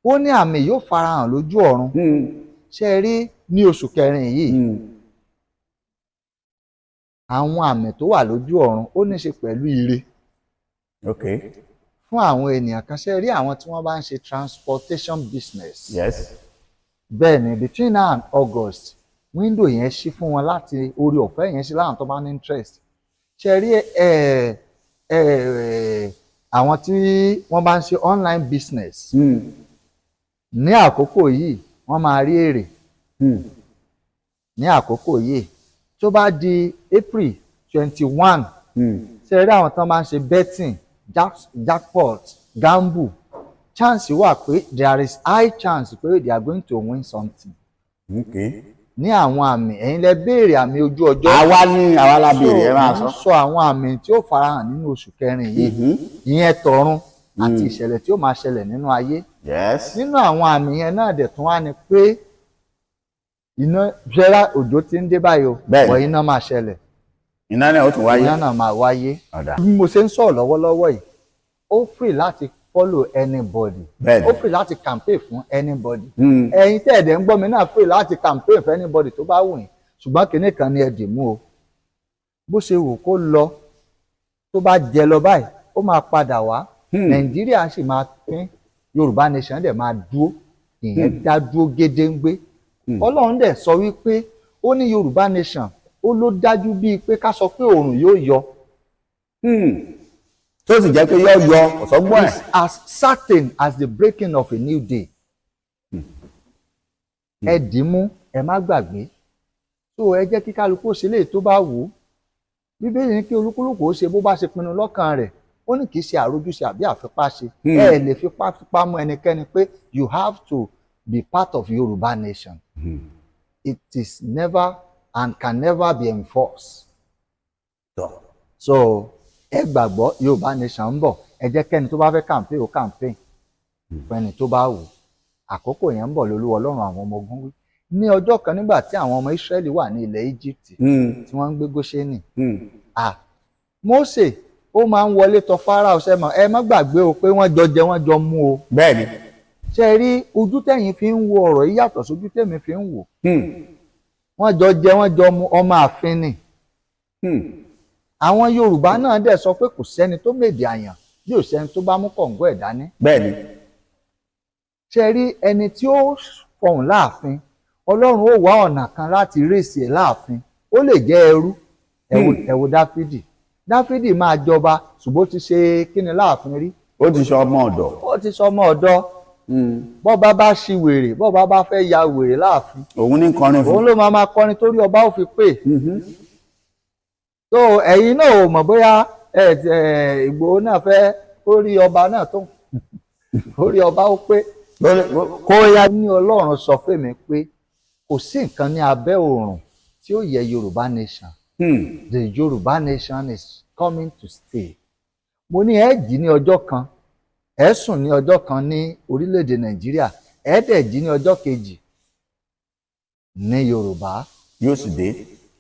Ó ní àmì yóò farahàn lójú ọ̀run. Ṣe é rí ní oṣù kẹrin yìí, àwọn àmì tó wà lójú ọ̀run, ó ní í ṣe pẹ̀lú ire fún àwọn ènìyàn kan. Ṣe rí àwọn tí wọ́n bá ń ṣe transportation business? Bẹ́ẹ̀ ni, between now and August, window yẹn ṣí fún wọn láti orí ọ̀fẹ́ yẹn ṣí láwọn tó bá ní interest. Ṣe rí ẹ ẹ àwọn tí wọ́n bá ń ṣe online business ní àkókò yìí, wọ́n máa rí èrè ní àkókò yìí. Tó bá di April 21, ṣe rí àwọn tó máa ń ṣe betting, jackpot, gamble, chance wà pé there is high chance pé they are going to win something ní àwọn àmì. Ẹ̀yin lẹ béèrè àmì ojú ọjọ́. Àwa ní àwa la béèrè, ẹ máa So, sọ. mo ń sọ àwọn àmì tí ó farahàn nínú oṣù kẹrin yìí, ìyẹn tọ̀run àti ìṣẹ̀lẹ̀ tí ó máa ṣẹlẹ̀ nínú ayé. Nínú àwọn àmì yẹn náà dẹ̀ tún wá ni pé iná ṣẹlá, òjò ti ń dé báyìí o, bọ̀ iná máa ṣẹlẹ̀. Iná náà ó tún wáyé. Iná náà máa wáyé. Ọ̀dà. Bí mo ṣe ń sọ̀rọ̀ lọ́wọ́lọ́wọ́ yìí, ó free láti follow anybody, ó free láti campaign fún anybody. Ẹ̀yin tẹ́ ẹ̀dẹ̀ ń gbọ́ mi náà free láti campaign fún anybody tó bá wù yín, ṣùgbọ́n kinní kan ni ẹ dì mú o: bó ṣe wù kó lọ, tó bá jẹ lọ báyìí, ó máa padà wá. Nàìjíríà sì máa pín, Yorùbá nation dẹ̀ máa dúró, ìyẹn dá dúró gédéǹgbé. Ọlọ́run dẹ̀ sọ wípé ó ní Yorùbá nation, ó ló dájú bíi pé ká sọ pé oòrùn yóò yọ. Tó sì jẹ́ pé yọ yọ ọ̀sọ́gbọ́n ẹ̀. Is as certain as the breaking of a new day. Ẹ dì í mú, ẹ má gbàgbé. So ẹ jẹ́ kí kálukú ó ṣe léyìí tó bá wù ú. Bíbélì ní kí olúkúlùkù ó ṣe bó bá ṣe pinnu lọ́kàn rẹ̀. Ó ní kì í ṣe àrójúṣe àbí àfipáṣe. Ẹ lè fipá fipá mú ẹnikẹ́ni pé you have to be part of Yorùbá nation. It is never and can never be enforced. So ẹ gbàgbọ́, Yorùbá nation ń bọ̀. Ẹ jẹ́ kẹ́ni tó bá fẹ́ campaign ó campaign fún ẹni tó bá wù ú. Àkókò yẹn ń bọ̀ lólúwa Ọlọ́run àwọn ọmọ ogun wí. Ní ọjọ́ kan, nígbà tí àwọn ọmọ Ísírẹ́lì wà ní ilẹ̀ Egypt, tí wọ́n ń gbé Góṣẹ́nì, ah, Mósè ó máa ń wọlé tọ̀ Fáráò. Sẹ́mọ̀, ẹ má gbàgbé o pé wọ́n jọ jẹ, wọ́n jọ mú o. Ṣe rí ojú tẹ̀yin fi ń wo ọ̀rọ̀ yìí yàtọ̀ sójú tẹ̀mí fi ń wò. Wọ́n jọ jẹ, wọ́n jọ mu, ọmọ ààfin ni. Àwọn Yorùbá náà dẹ̀ sọ pé kò sẹ́ni tó mèdè àyàn bí ò sẹ́ni tó bá mú kọ̀ǹgọ́ ẹ̀ dání. Ṣe rí ẹni tí ó fọhùn láàfin, Ọlọ́run ó wá ọ̀nà kan láti rèsì ẹ̀ láàfin. Ó lè jẹ́ ẹrú. Ẹ wo Dáfídì. Dáfídì máa jọba, ṣùgbọ́n ó ti ṣe kíni láàfin rí? Ó ti sọ ọmọ ọ̀dọ̀. Ó ti sọ ọmọ ọ̀dọ̀. Bọ́ba bá ṣi wèrè, bọ́ba bá fẹ́ ya wèrè láàfin, òun ní kọrin fún. Òun ló máa máa kọrin torí ọba ó fi pè. Tó ẹ̀yin náà ò mọ̀ bóyá ẹ ẹ Ìgbòho náà fẹ́ kó rí ọba náà, tó orí ọba ó pé kó yá ní. Ọlọ́run sọ fún mi pé kò sí nǹkan ní abẹ́ òòrùn tí ó yẹ Yorùbá nation. The Yorùbá nation is coming to stay. Mo ní ẹ jí ní ọjọ́ kan, ẹ sùn ní ọjọ́ kan ní orílẹ̀-èdè Nàìjíríà, ẹ dẹ̀ jí ní ọjọ́ kejì ní Yorùbá yóò sì dé.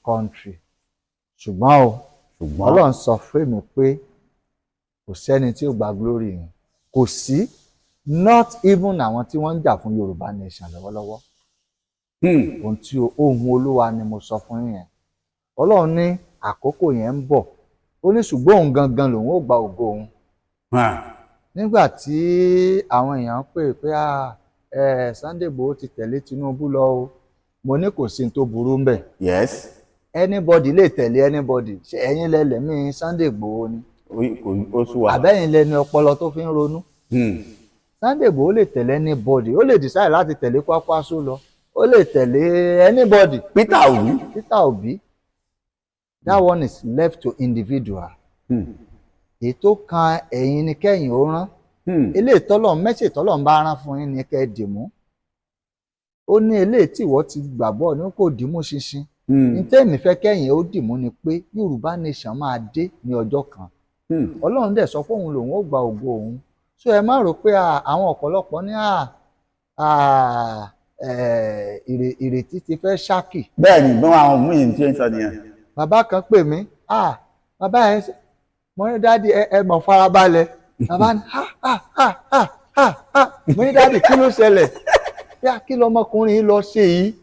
country. Ṣùgbọ́n o, ṣùgbọ́n Ọlọ́run sọ fún mi pé kò sẹ́ni tí ó gba glory yẹn, kò sí, not even àwọn tí wọ́n ń jà fún Yorùbá nation lọ́wọ́lọ́wọ́. Ohun tí ohun Olúwa ni mo sọ fún yín yẹn. Ọlọ́run ní àkókò yẹn ń bọ̀. Ó ní ṣùgbọ́n òun gangan lòun ó gba ògo òun. Nígbà tí àwọn èèyàn pè pé, "Ah, Sunday Igboho ti tẹ̀lé Tinubu lọ o," mo ní kò sí ní tó burú ń bẹ̀. Anybody lè tẹ̀lé anybody. Ṣé ẹ̀yin lẹ lẹ̀mí Sunday Igboho ni? Ó sú wa. Àbẹ́yìn lẹni ọpọlọ tó fi ń ronú? Sunday Igboho lè tẹ̀lé anybody. Ó lè decide láti tẹ̀lé Kwakwaso lọ, ó lè tẹ̀lé anybody. Peter Obi. Peter Obi. That one is left to individual. Èyí tó kan ẹ̀yin ni kẹ́yìn ó rán. Eléyìí tọ́lọ̀ mẹ́sì tọ́lọ̀ ń bá rán fún yín ni kẹ́ ẹ dì mú. Ó ní eléyìí tí ìwọ ti gbàgbọ́ ní kò dì mú ṣinṣin. Ní tẹ́mi fẹ́ kẹ́yìn ó dì mú ni pé Yorùbá nation máa dé ní ọjọ́ kan. Ọlọ́run dẹ̀ sọ pé òun lòun ó gba ògo òun. So ẹ má rò pé àwọn ọ̀pọ̀lọpọ̀ ní ìrètí ti fẹ́ ṣákì. Bẹ́ẹ̀ni, bí wọn àwọn míì tí ń sọ nìyẹn. Bàbá kan pè mí, "Ah, bàbá ẹ." Mo ní, "Daddy, ẹ mọ̀ farabalẹ̀." Bàbá ní, "Ha ha ha ha ha ha." Mo ní, "Daddy, kí ló ṣẹlẹ̀?" Bí a kí lọmọkùnrin yìí lọ ṣe yìí,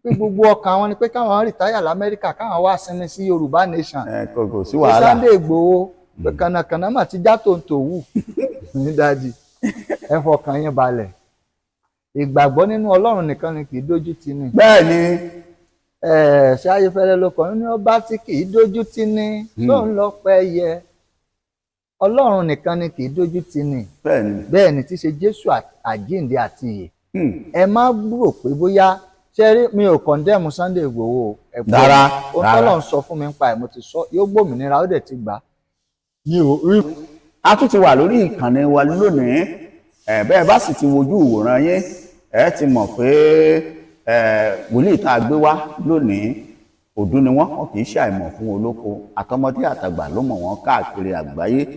pé gbogbo ọkàn àwọn ni pé káwọn retire l'Amẹ́ríkà, káwọn wá sinmi sí Yorùbá nation. Ẹ kò sí Pé wàhálà. Sunday Igboho, pé kànnàkànnà mà ti já tòǹtò wù. Ní, "Daddy, ẹ fọkàn yín balẹ̀, ìgbàgbọ́ nínú Ọlọ́run nìkan ni kì í dójú tì ní." Bẹ́ẹ̀ ni. Ṣé Ayéfẹ́lẹ́ ló kọ ní ọba tí kì í dójú tì ní tó ń lọ pẹ́ yẹ? Ọlọ́run nìkan ni kì í dójú tì ní. Bẹ́ẹ̀ ni. Bẹ́ẹ̀ ni, tí ṣe Jésù àjíǹde àti ìyè. Ẹ má rò pé bóyá ṣe rí mi ò condemn Sunday Igboho o. Ẹ gbọ́. Rárá, Ohun rárá. tọ́lọ́run sọ fún mi nípa ẹ̀ mo ti sọ, yóò gbòmìnira, ó dẹ̀ ti gbà á. Mi ò rí. A tún ti wà lórí ìkànnì wa lónìí. Ẹ bẹ́ẹ̀ bá sì ti wojú ìwòran yín, ẹ ti mọ̀ pé ẹ wòlíì tá a gbé wá lónìí, òdú ni wọ́n, wọn kì í ṣe àìmọ̀ fún olóko, àtọmọdé àtàgbà ló mọ̀ wọ́n káàkiri àgbáyé.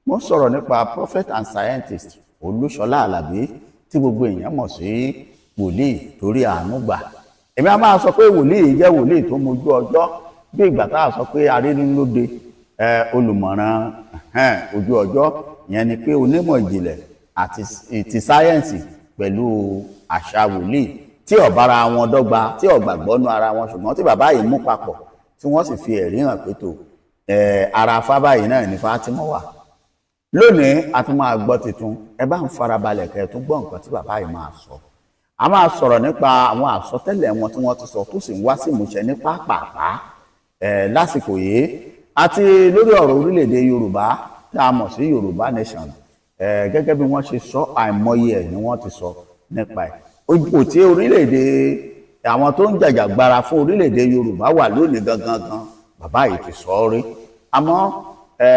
Mo ń sọ̀rọ̀ nípa prophet and scientist Olúṣọlá Àlàbí, tí gbogbo èèyàn mọ̀ sí Wòlíì Torí Àánú Gbà. Èmi a máa sọ pé wòlíì yìí jẹ́ wòlíì tó mojú ọjọ́, bí ìgbà tá a sọ pé arínúlóde ẹ olùmọ̀ràn ẹhẹ́n, ojú ọjọ́. Ìyẹn ni pé onímọ̀ ìjìnlẹ̀ àti ti sáyẹ́ǹsì pẹ̀lú àṣà wòlíì tí ò bára wọn dọ́gba, tí ò gbàgbọ́ nú ara wọn, ṣùgbọ́n tí bàbá yìí mú papọ̀, tí wọ́n sì fi ẹ̀rí hàn pé tó ẹ ara fábà yìí náà ní Fátímọ̀ wà. Lónìí, a tún máa gbọ́ tuntun. Ẹ bá ń farabalẹ̀ kẹ́ ẹ tún gbọ́ nǹkan tí bàbá yìí máa sọ. A máa sọ̀rọ̀ nípa àwọn àsọtẹ́lẹ̀ wọn tí wọ́n ti sọ tó sì ń wá sí ìmúṣẹ ní pápápá ẹ lásìkò yìí, àti lórí ọ̀rọ̀ orílẹ̀-èdè Yorùbá tá a mọ̀ sí Yorùbá nation. Ẹ gẹ́gẹ́ bí wọ́n ṣe sọ, àìmọye ẹ̀ ni wọ́n ti sọ nípa ẹ̀. Ipò tí orílẹ̀-èdè àwọn tó ń jàjàgbara fún orílẹ̀-èdè Yorùbá wà lónìí gangan gan, bàbá yìí ti sọ ọ́ rí. Àmọ́ ẹ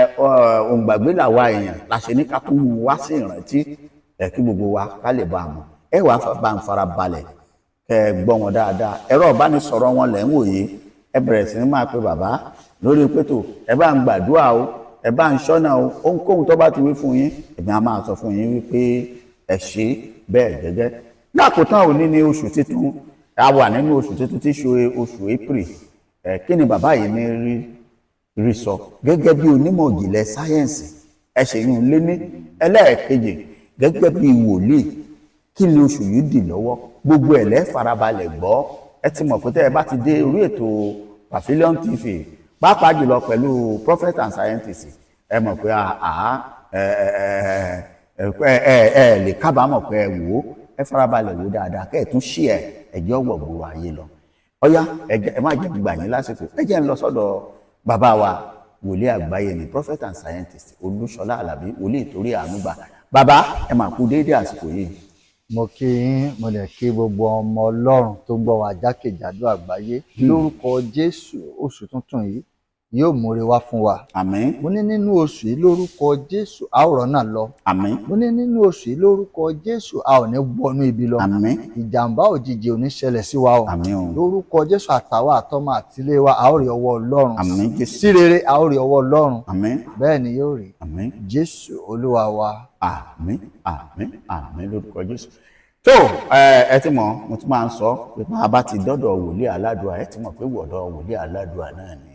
òǹgbàgbé làwa èèyàn la ṣe ní ká tún mú wá sí ìrántí ẹ, kí gbogbo wa ká lè bá a mọ̀. Ẹ wàá bá ń fara balẹ̀ kẹ́ ẹ gbọ́ wọn dáadáa. Ẹ̀rọ ìbánisọ̀rọ̀ wọn lẹ̀ ń wò yìí. Ẹ bẹ̀rẹ̀ sí ní máa pe bàbá lórí pétò, ẹ bá ń gbàdúrà o, ẹ bá ń ṣọ́nà o. Ohunkóhun tó bá ti wí fún yín, èmi á máa sọ fún yín wípé ẹ ṣe bẹ́ẹ̀ gẹ́gẹ́. Lákòótán, òní ní oṣù tuntun, a wà nínú oṣù tuntun tí í ṣe oṣù April. Ẹ kí ni bàbá yìí ní rí rí sọ gẹ́gẹ́ bí onímọ̀ ìjìnlẹ̀ sáyẹ́ǹsì? Ẹ ṣe yún lé ní ẹlẹ́ẹ̀kejì, gẹ́gẹ́ bí wòlíì, kí ni oṣù yìí dì lọ́wọ́? Gbogbo ẹ̀ lẹ́ farabalẹ̀ gbọ́. Ẹ ti mọ̀ pé tẹ́ ẹ bá ti dé orí ètò Pavilion TV, pàápàá jùlọ pẹ̀lú prophet and scientist, ẹ mọ̀ pé àá ẹ ẹ ẹ ẹ ẹ lè kábàámọ̀ pé ẹ wò ó. Ẹ farabalẹ̀ wò dáadáa, kẹ́ ẹ tún ṣí ẹ ẹjọ́ wọ̀ gbòòrò ayé lọ. Ọ̀yá, ẹ má jẹ́ gbà yín lásìkò. Ẹ jẹ́ ń lọ sọ́dọ̀ bàbá wa, wòlíì àgbáyé ni, prophet and scientist Olúṣọlá Àlàbí, Wòlíì Torí Àánú Gbà. Bàbá, ẹ máa kú déédéé àsìkò yìí. Mo kí yín, mo lè kí gbogbo ọmọ Ọlọ́run tó ń gbọ́ wa jákèjádò àgbáyé. Lórúkọ Jésù, oṣù tuntun yìí yóò múre wá fún wa. Àmín. Mo ní nínú oṣù yìí, lórúkọ Jésù, a ó rọ́nà lọ. Àmín. Mo ní nínú oṣù yìí, lórúkọ Jésù, a ò ní wọnú ibi lọ. Àmín. Ìjàmbá òjijì ò ní ṣẹlẹ̀ sí wa o. Àmín o. Lórúkọ Jésù, àtàwa àtọmọ àtìlé wa, a ó rí ọwọ́ Ọlọ́run. Àmín Jésù. Sí rere, a ó rí ọwọ́ Ọlọ́run. Àmín. Bẹ́ẹ̀ ni yóò rí. Àmín. Jésù Olúwa wa. Àmín, àmín, àmín lórúkọ Jésù. Tó ẹ ẹ ti mọ̀, mo tún máa ń sọ pé bá a bá ti dọ́dọ̀ wòlíì aládùá, ẹ ti mọ̀ pé wọ̀dọ̀ wòlíì aládùá náà ni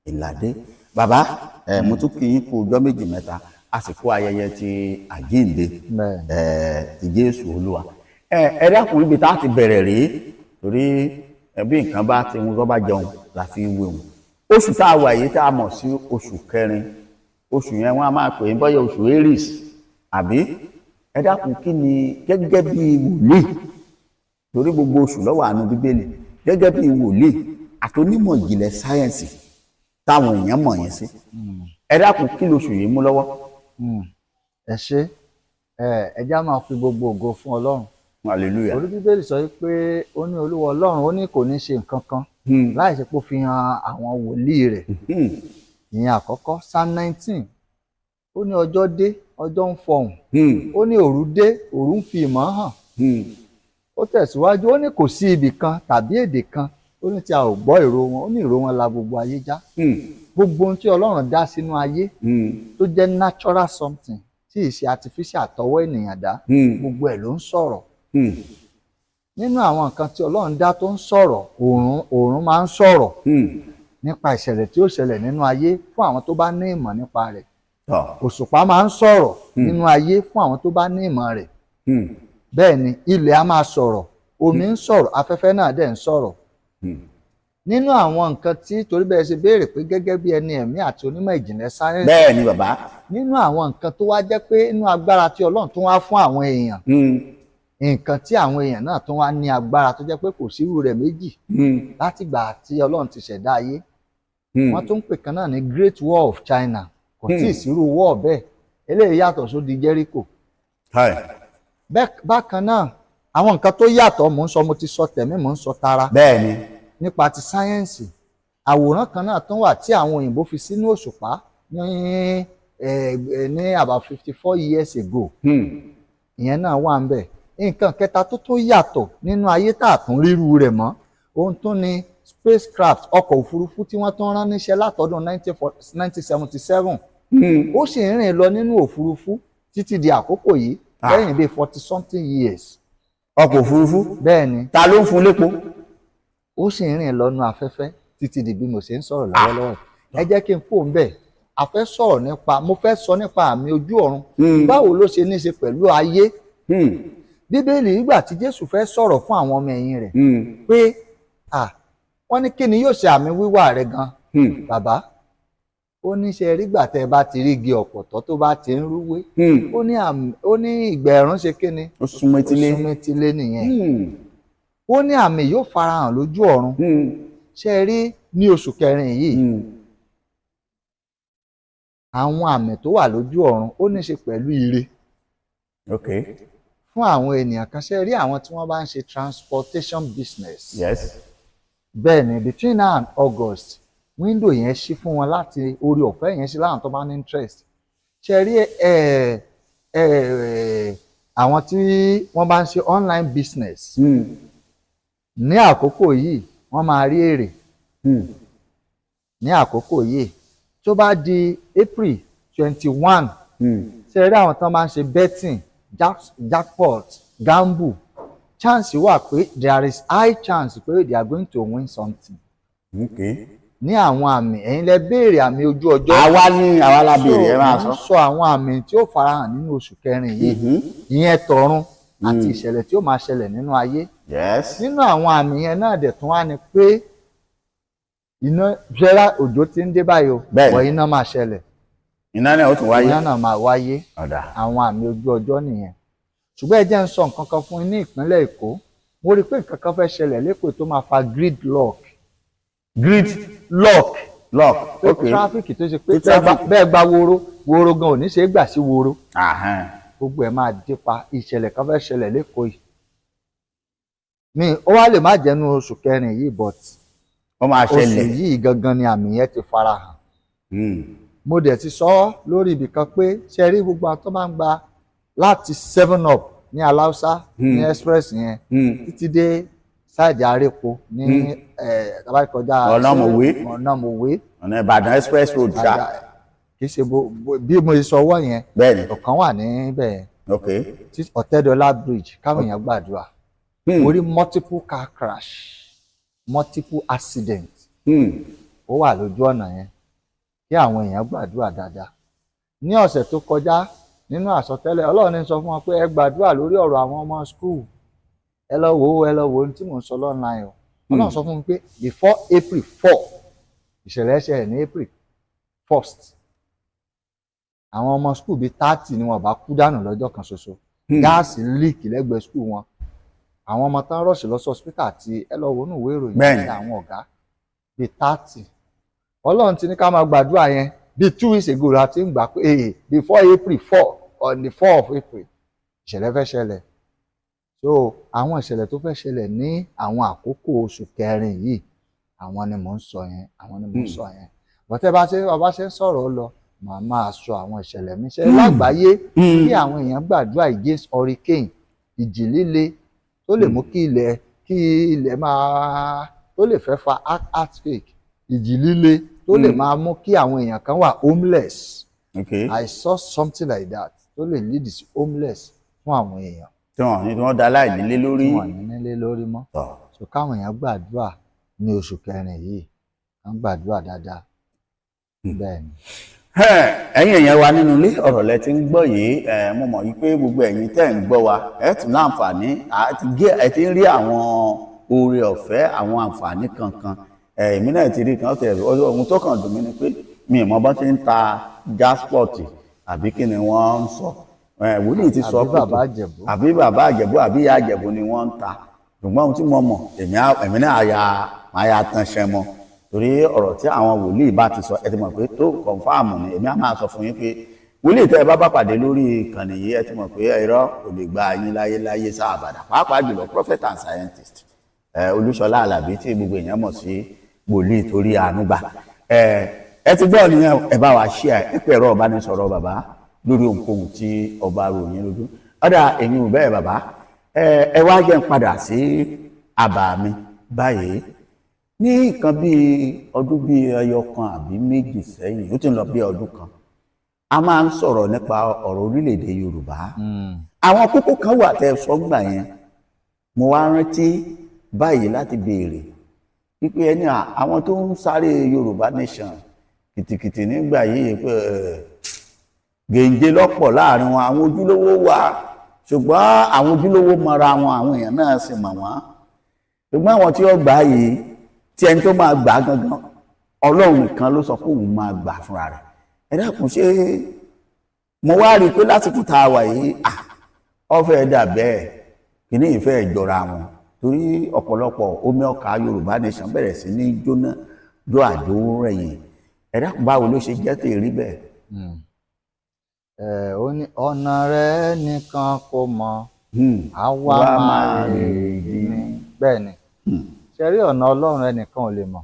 ìlàdé. Bàbá ẹ, mo tún kí yín kú ọjọ́ méjì mẹ́ta, a sì kú ayẹyẹ ti àjíǹde Bẹ́ẹ̀. ẹ ti Jésù Olúwa. Ẹ ẹ dákun, ibi tá a ti bẹ̀rẹ̀ rèé, torí ẹ bí nǹkan bá ti ń rọ́bà jẹun la fi ń wéhun. Oṣù tá a wà yìí, tá a mọ̀ sí oṣù kẹrin, oṣù yẹn wọ́n á máa pè é bọ́yá oṣù Aries àbí? Ẹ dákun, kí ni gẹ́gẹ́ bí wòlíì, torí gbogbo oṣù ló wà nínú Bíbélì, gẹ́gẹ́ bí wòlíì àtonímọ̀ ìjìnlẹ̀ sáyẹ́ǹsì táwọn èèyàn mọ̀ yín sí, ẹ dákun, kí lóṣù yìí mú lọ́wọ́? Ẹ ṣé. Ẹ já máa fi gbogbo ògo fún Ọlọ́run. Hallelujah. Orí Bíbélì sọ pé ó ní Olúwa Ọlọ́run, ó ní kò ní ṣe nǹkan kan láì ṣe pé ó fi hàn àwọn wòlíì rẹ̀. Ìyẹn àkọ́kọ́. Psalm 19, ó ní ọjọ́ dé, ọjọ́ ń fọhùn. Ó ní òru dé, òru ń fi ìmọ̀ hàn. Ó tẹ̀síwájú, ó ní kò sí ibì kan tàbí èdè kan, ó ní tí a ò gbọ́ ìró wọn. Ó ní ìró wọn la gbogbo ayé já. Gbogbo ohun tí Ọlọ́run dá sínú ayé tó jẹ́ natural something, tí ì ṣe artificial àtọwọ́ ènìyàn dá, gbogbo ẹ̀ ló ń sọ̀rọ̀. Nínú àwọn nǹkan tí Ọlọ́run dá tó ń sọ̀rọ̀, òòrùn. Òòrùn máa ń sọ̀rọ̀ nípa ìṣẹ̀lẹ̀ tí ó ṣẹlẹ̀ nínú ayé fún àwọn tó bá ní ìmọ̀ nípa rẹ̀. Tọ́. Òṣùpá máa ń sọ̀rọ̀ nínú ayé fún àwọn tó bá ní ìmọ̀ rẹ̀. Bẹ́ẹ̀ ni ilẹ̀ á máa sọ̀rọ̀, omi ń sọ̀rọ̀, afẹ́fẹ́ náà dẹ̀ ń sọ̀rọ̀. Nínú àwọn nǹkan tí, torí bẹ́ẹ̀ ṣe béèrè pé gẹ́gẹ́ bí ẹni ẹ̀mí àti onímọ̀ ìjìnlẹ̀ sáyẹ́ǹsì, Bẹ́ẹ̀ ni, bàbá. nínú àwọn nǹkan tó wá jẹ́ pé inú agbára tí Ọlọ́run tó wá fún àwọn èèyàn, nǹkan tí àwọn èèyàn náà tó wá ní agbára tó jẹ́ pé kò sírú rẹ̀ méjì látìgbà tí Ọlọ́run ti ṣẹ̀dá ayé, wọ́n tún ń pè kan náà ní Great Wall of China. Kò tí ì sírú wall bẹ́ẹ̀. Eléyìí yàtọ̀ sódi Jericho. Hi. Bẹ́ẹ̀ bákan náà, àwọn nǹkan tó yàtọ̀ mò ń sọ, mo ti sọ tẹ̀mí, mò ń sọ tara. Bẹ́ẹ̀ ni. Nípa ti sáyẹ́ǹsì, àwòrán kan náà tún wà tí àwọn òyìnbó fi sínú òṣùpá ní about 54 years ago. Ìyẹn náà wà ń bẹ̀. Nǹkan kẹta tó tún yàtọ̀ nínú ayé tá a tún ríru rẹ̀ mọ́, ohun tún ni spacecraft, ọkọ̀ òfurufú tí wọ́n tún rán níṣẹ́ látọdún 1977. Ó sì ń rìn lọ nínú òfurufú títí di àkókò yìí, lẹ́yìn bíi 40 something years. Ọkọ̀ òfurufú? Bẹ́ẹ̀ ni. Ta ló ń fún lépo? Ó sì ń rìn lọ́nà afẹ́fẹ́ títí di bí mo ṣe ń sọ̀rọ̀ lọ́wọ́lọ́wọ́ yìí. Ẹ jẹ́ kí n kó ń bẹ̀. A fẹ́ sọ̀rọ̀ nípa, mo fẹ́ sọ nípa àmì ojú ọ̀run. Báwo ló ṣe ní í ṣe pẹ̀lú ayé? Bíbélì, nígbà tí Jésù fẹ́ sọ̀rọ̀ fún àwọn ọmọ ẹ̀yìn rẹ̀ pé à wọ́n ní kí ni yóò ṣe àmì wíwá rẹ̀ gan, bàbá? Ó ní, ṣe rígbà tẹ́ ẹ bá ti rí igi ọ̀pọ̀tọ́ tó bá ti ń rúwé, ó ní àmì, ó ní ìgbà ẹ̀rùn ṣe kí ni? Ó súnmọ́ etílé. Ó súnmọ́ etílé nìyẹn. Ó ní àmì yóò farahàn lójú ọ̀run. Ṣe rí ní oṣù kẹrin yìí, àwọn àmì tó wà lójú ọ̀run, ó ní í ṣe pẹ̀lú ire fún àwọn ènìyàn kan. Ṣe rí àwọn tí wọ́n bá ń ṣe transportation business, bẹ́ẹ̀ ni, between now and August, window yẹn ṣí fún wọn láti orí ọ̀fẹ́ yẹn ṣí láwọn tó bá ní interest. Ṣe rí ẹ ẹ àwọn tí wọ́n bá ń ṣe online business, ní àkókò yìí wọ́n máa rí èrè. Ní àkókò yìí, tó bá di April 21, ṣe rí àwọn tó máa ń ṣe betting, jackpot, gamble, chance wà pé there is high chance pé they are going to win something. Ní àwọn àmì, ẹ̀yin lẹ béèrè àmì ojú ọjọ́. Àwa ní, àwa la béèrè, ẹ máa So, sọ. mo ń sọ àwọn àmì tí ó farahàn nínú oṣù kẹrin yìí, ìyẹn tọ̀run àti ìṣẹ̀lẹ̀ tí ó máa ṣẹlẹ̀ nínú ayé. Nínú àwọn àmì yẹn náà dẹ̀ tún wá ni pé iná jẹ́rá, òjò ti ń dé báyìí o, bọ̀ iná máa ṣẹlẹ̀. Iná náà ó tún wáyé. Iná náà máa wáyé. Ọ̀dà. Àwọn àmì ojú ọjọ́ nìyẹn. Ṣùgbọ́n ẹ jẹ́ ń sọ nǹkan kan fún yín. Ní ìpínlẹ̀ Èkó, mo rí i pé nǹkan kan fẹ́ ṣẹlẹ̀ lẹ́kọ̀ọ́ tó máa fa grid lock. Grid lock. Lock. Pé traffic tó ṣe pé Pé traffic. bẹ́ẹ̀ gba woro woro gan ò ní ṣe é gbà sí woro, gbogbo ẹ̀ máa dé pa. Ìṣẹ̀lẹ̀ kan fẹ́ ṣẹlẹ̀ lẹ́kọ̀ọ́ yìí mi, ó wá lè má jẹ́nu oṣù kẹrin yìí, but Ó máa oṣù ṣẹlẹ̀. yìí gangan ni àmì yẹn ti farahàn. Mo dẹ̀ ti sọ ọ́ lórí ibì kan pé ṣe rí gbogbo àwọn tó máa ń gba láti Seven Up ní Aláùsá ní express yẹn títí dé side Arépo ní tabakọjá Ọ̀nà Mòwe. Ọ̀nà Mòwe. Ọ̀nà Ìbàdàn express road ṣá. Kì í ṣe bí mo ṣe sọ ọwọ́ yẹn. Bẹ́ẹ̀ni. Ọ̀kan wà níbẹ̀ tí Ọ̀tẹ́dọ́lá bridge, káwọn èèyàn gbàdúrà. Mo rí multiple car crash, multiple accident ó wà lójú ọ̀nà yẹn, kí àwọn èèyàn gbàdúrà dáadáa. Ní ọ̀sẹ̀ tó kọjá, nínú àsọtẹ́lẹ̀, Ọlọ́run ní sọ fún wọn pé ẹ gbàdúrà lórí ọ̀rọ̀ àwọn ọmọ school. Ẹ lọ wò ó, ẹ lọ wò ó, ní tí mò ń sọ lọ́nà o. Ọlọ́run sọ fún mi pé before April 4, ìṣẹ̀lẹ̀ ṣẹlẹ̀ ní April 1st, àwọn ọmọ school bíi 30 ni wọn bá kú dànù lọ́jọ́ kan ṣoṣo. Gas leak lẹ́gbẹ̀ẹ́ school wọn. Àwọn ọmọ tán rush lọ sí hospital, àti ẹ lọ wò ó nínú ìwé ìròyìn, àti àwọn ọ̀gá bíi 30. Ọlọ́run ti ní ká máa gbàdúrà yẹn bíi 2 weeks ago la ti ń gbà pé before April 4, on the 4 of April, ìṣẹ̀lẹ̀ fẹ́ ṣẹlẹ̀. So àwọn ìṣẹ̀lẹ̀ tó fẹ́ ṣẹlẹ̀ ní àwọn àkókò oṣù kẹrin yìí, àwọn ni mò ń sọ yẹn, àwọn ni mò ń sọ yẹn. Bọ́tẹ́ bá ṣe bá ṣe ń sọ̀rọ̀ lọ, màá máa sọ àwọn ìṣẹ̀lẹ̀ mi ṣe lágbàáyé, kí àwọn èèyàn gbàdúrà against hurricane, ìjì líle tó lè mú kí ilẹ̀ máa, tó lè fẹ́ fa earthquake, ìjì líle tó lè máa mú kí àwọn èèyàn kan wà homeless. I saw something like that tó lè lead sí homeless fún àwọn èèyàn. Tí wọn ní tí wọn da láìnílé lórí. Tí wọ́n ní nílé lórí mọ́. So káwọn èèyàn gbàdúrà ní oṣù kẹrin yìí, kán gbàdúrà dáadáa. Bẹ́ẹ̀ ni. Ẹ̀yin èèyàn wa nínú ilé, ọ̀rọ̀ lẹ ti ń gbọ́ yìí. Mo mọ̀ yìí pé gbogbo ẹ̀yin tẹ́ ń gbọ́ wa, ẹ tún láǹfààní àti gé ẹ ti ń rí àwọn oore ọ̀fẹ́, àwọn àǹfààní kankan. Èmi náà ti rí kan tẹ̀. Ohun tó kàn dùn mí ni pé mi ì mọ bọ́n ti ń ta jasport àbí kí ni wọ́n ń sọ. Wòlíì ti sọ Àbí pé bàbá Ìjẹ̀bú. Àbí bàbá Ìjẹ̀bú àbí ìyá Ìjẹ̀bú ni wọ́n ń ta. Ṣùgbọ́n ohun tí mo mọ̀, èmi náà ya máa ya tán ṣẹ́ mọ́, torí ọ̀rọ̀ tí àwọn wòlíì bá ti sọ, ẹ ti mọ̀ pé tó confirm ni. Èmi á máa sọ fún yín pé wòlíì tẹ́ ẹ bá bá pàdé lórí ìkànnì yìí, ẹ ti mọ̀ pé irọ́ kò lè gba yín láyé láyé sáàbàdà, pàápàá jùlọ prophet and scientist Olúṣọlá Àlàbí tí gbogbo èèyàn mọ̀ sí wòlíì torí àánú gbà. Ẹ ti gbọ́ nìyẹn. Ẹ bá wa share, ẹ pé ẹ̀rọ ìbánisọ̀rọ̀ bàbá lórí ohunkóhun tí ọba ròyìn lójú ọ̀dà èyí ò bẹ́ẹ̀. Bàbá, ẹ wá jẹ́ n padà sí àbá mi báyìí. Ní nǹkan bíi ọdún bíi 1 àbí 2 sẹ́yìn, ó ti ń lọ bí ọdún kan, a máa ń sọ̀rọ̀ nípa ọ̀rọ̀ orílẹ̀-èdè Yorùbá. Àwọn kókó kan wà tẹ́ ẹ sọ gbà yẹn. Mo wá rántí báyìí láti béèrè wípé ẹni àwọn tó ń sáré Yorùbá nation kìtìkìtì nígbà yìí pé gèǹje lọ́pọ̀ láàrin wọn. Àwọn ojúlówó wà, ṣùgbọ́n àwọn ojúlówó mọra wọn, àwọn èèyàn náà sì mọ̀ wọ́n. Ṣùgbọ́n àwọn tí ó gbà yìí, tí ẹni tó máa gbà gangan, Ọlọ́run nìkan ló sọ pé òun máa gbà fúnra rẹ̀. Ẹ dákun, ṣé mo wá rí i pé lásìkò tá a wà yìí, ó fẹ́ dà bẹ́ẹ̀, kìíní ìfẹ́ jọra wọn, torí ọ̀pọ̀lọpọ̀ omi ọkà Yorùbá nation bẹ̀rẹ̀ sí ní jóná jó àjò rẹ̀yìn. Ẹ dákun, báwo ló ṣe jẹ́ tèrí bẹ́ẹ̀? Ẹ ó ní ọ̀nà rẹ̀ nìkan kò mọ̀, àwa Wá máa máa rí rí ní. Bẹ́ẹ̀ ni, ṣe rí ọ̀nà Ọlọ́run, ẹnìkan ò lè mọ̀.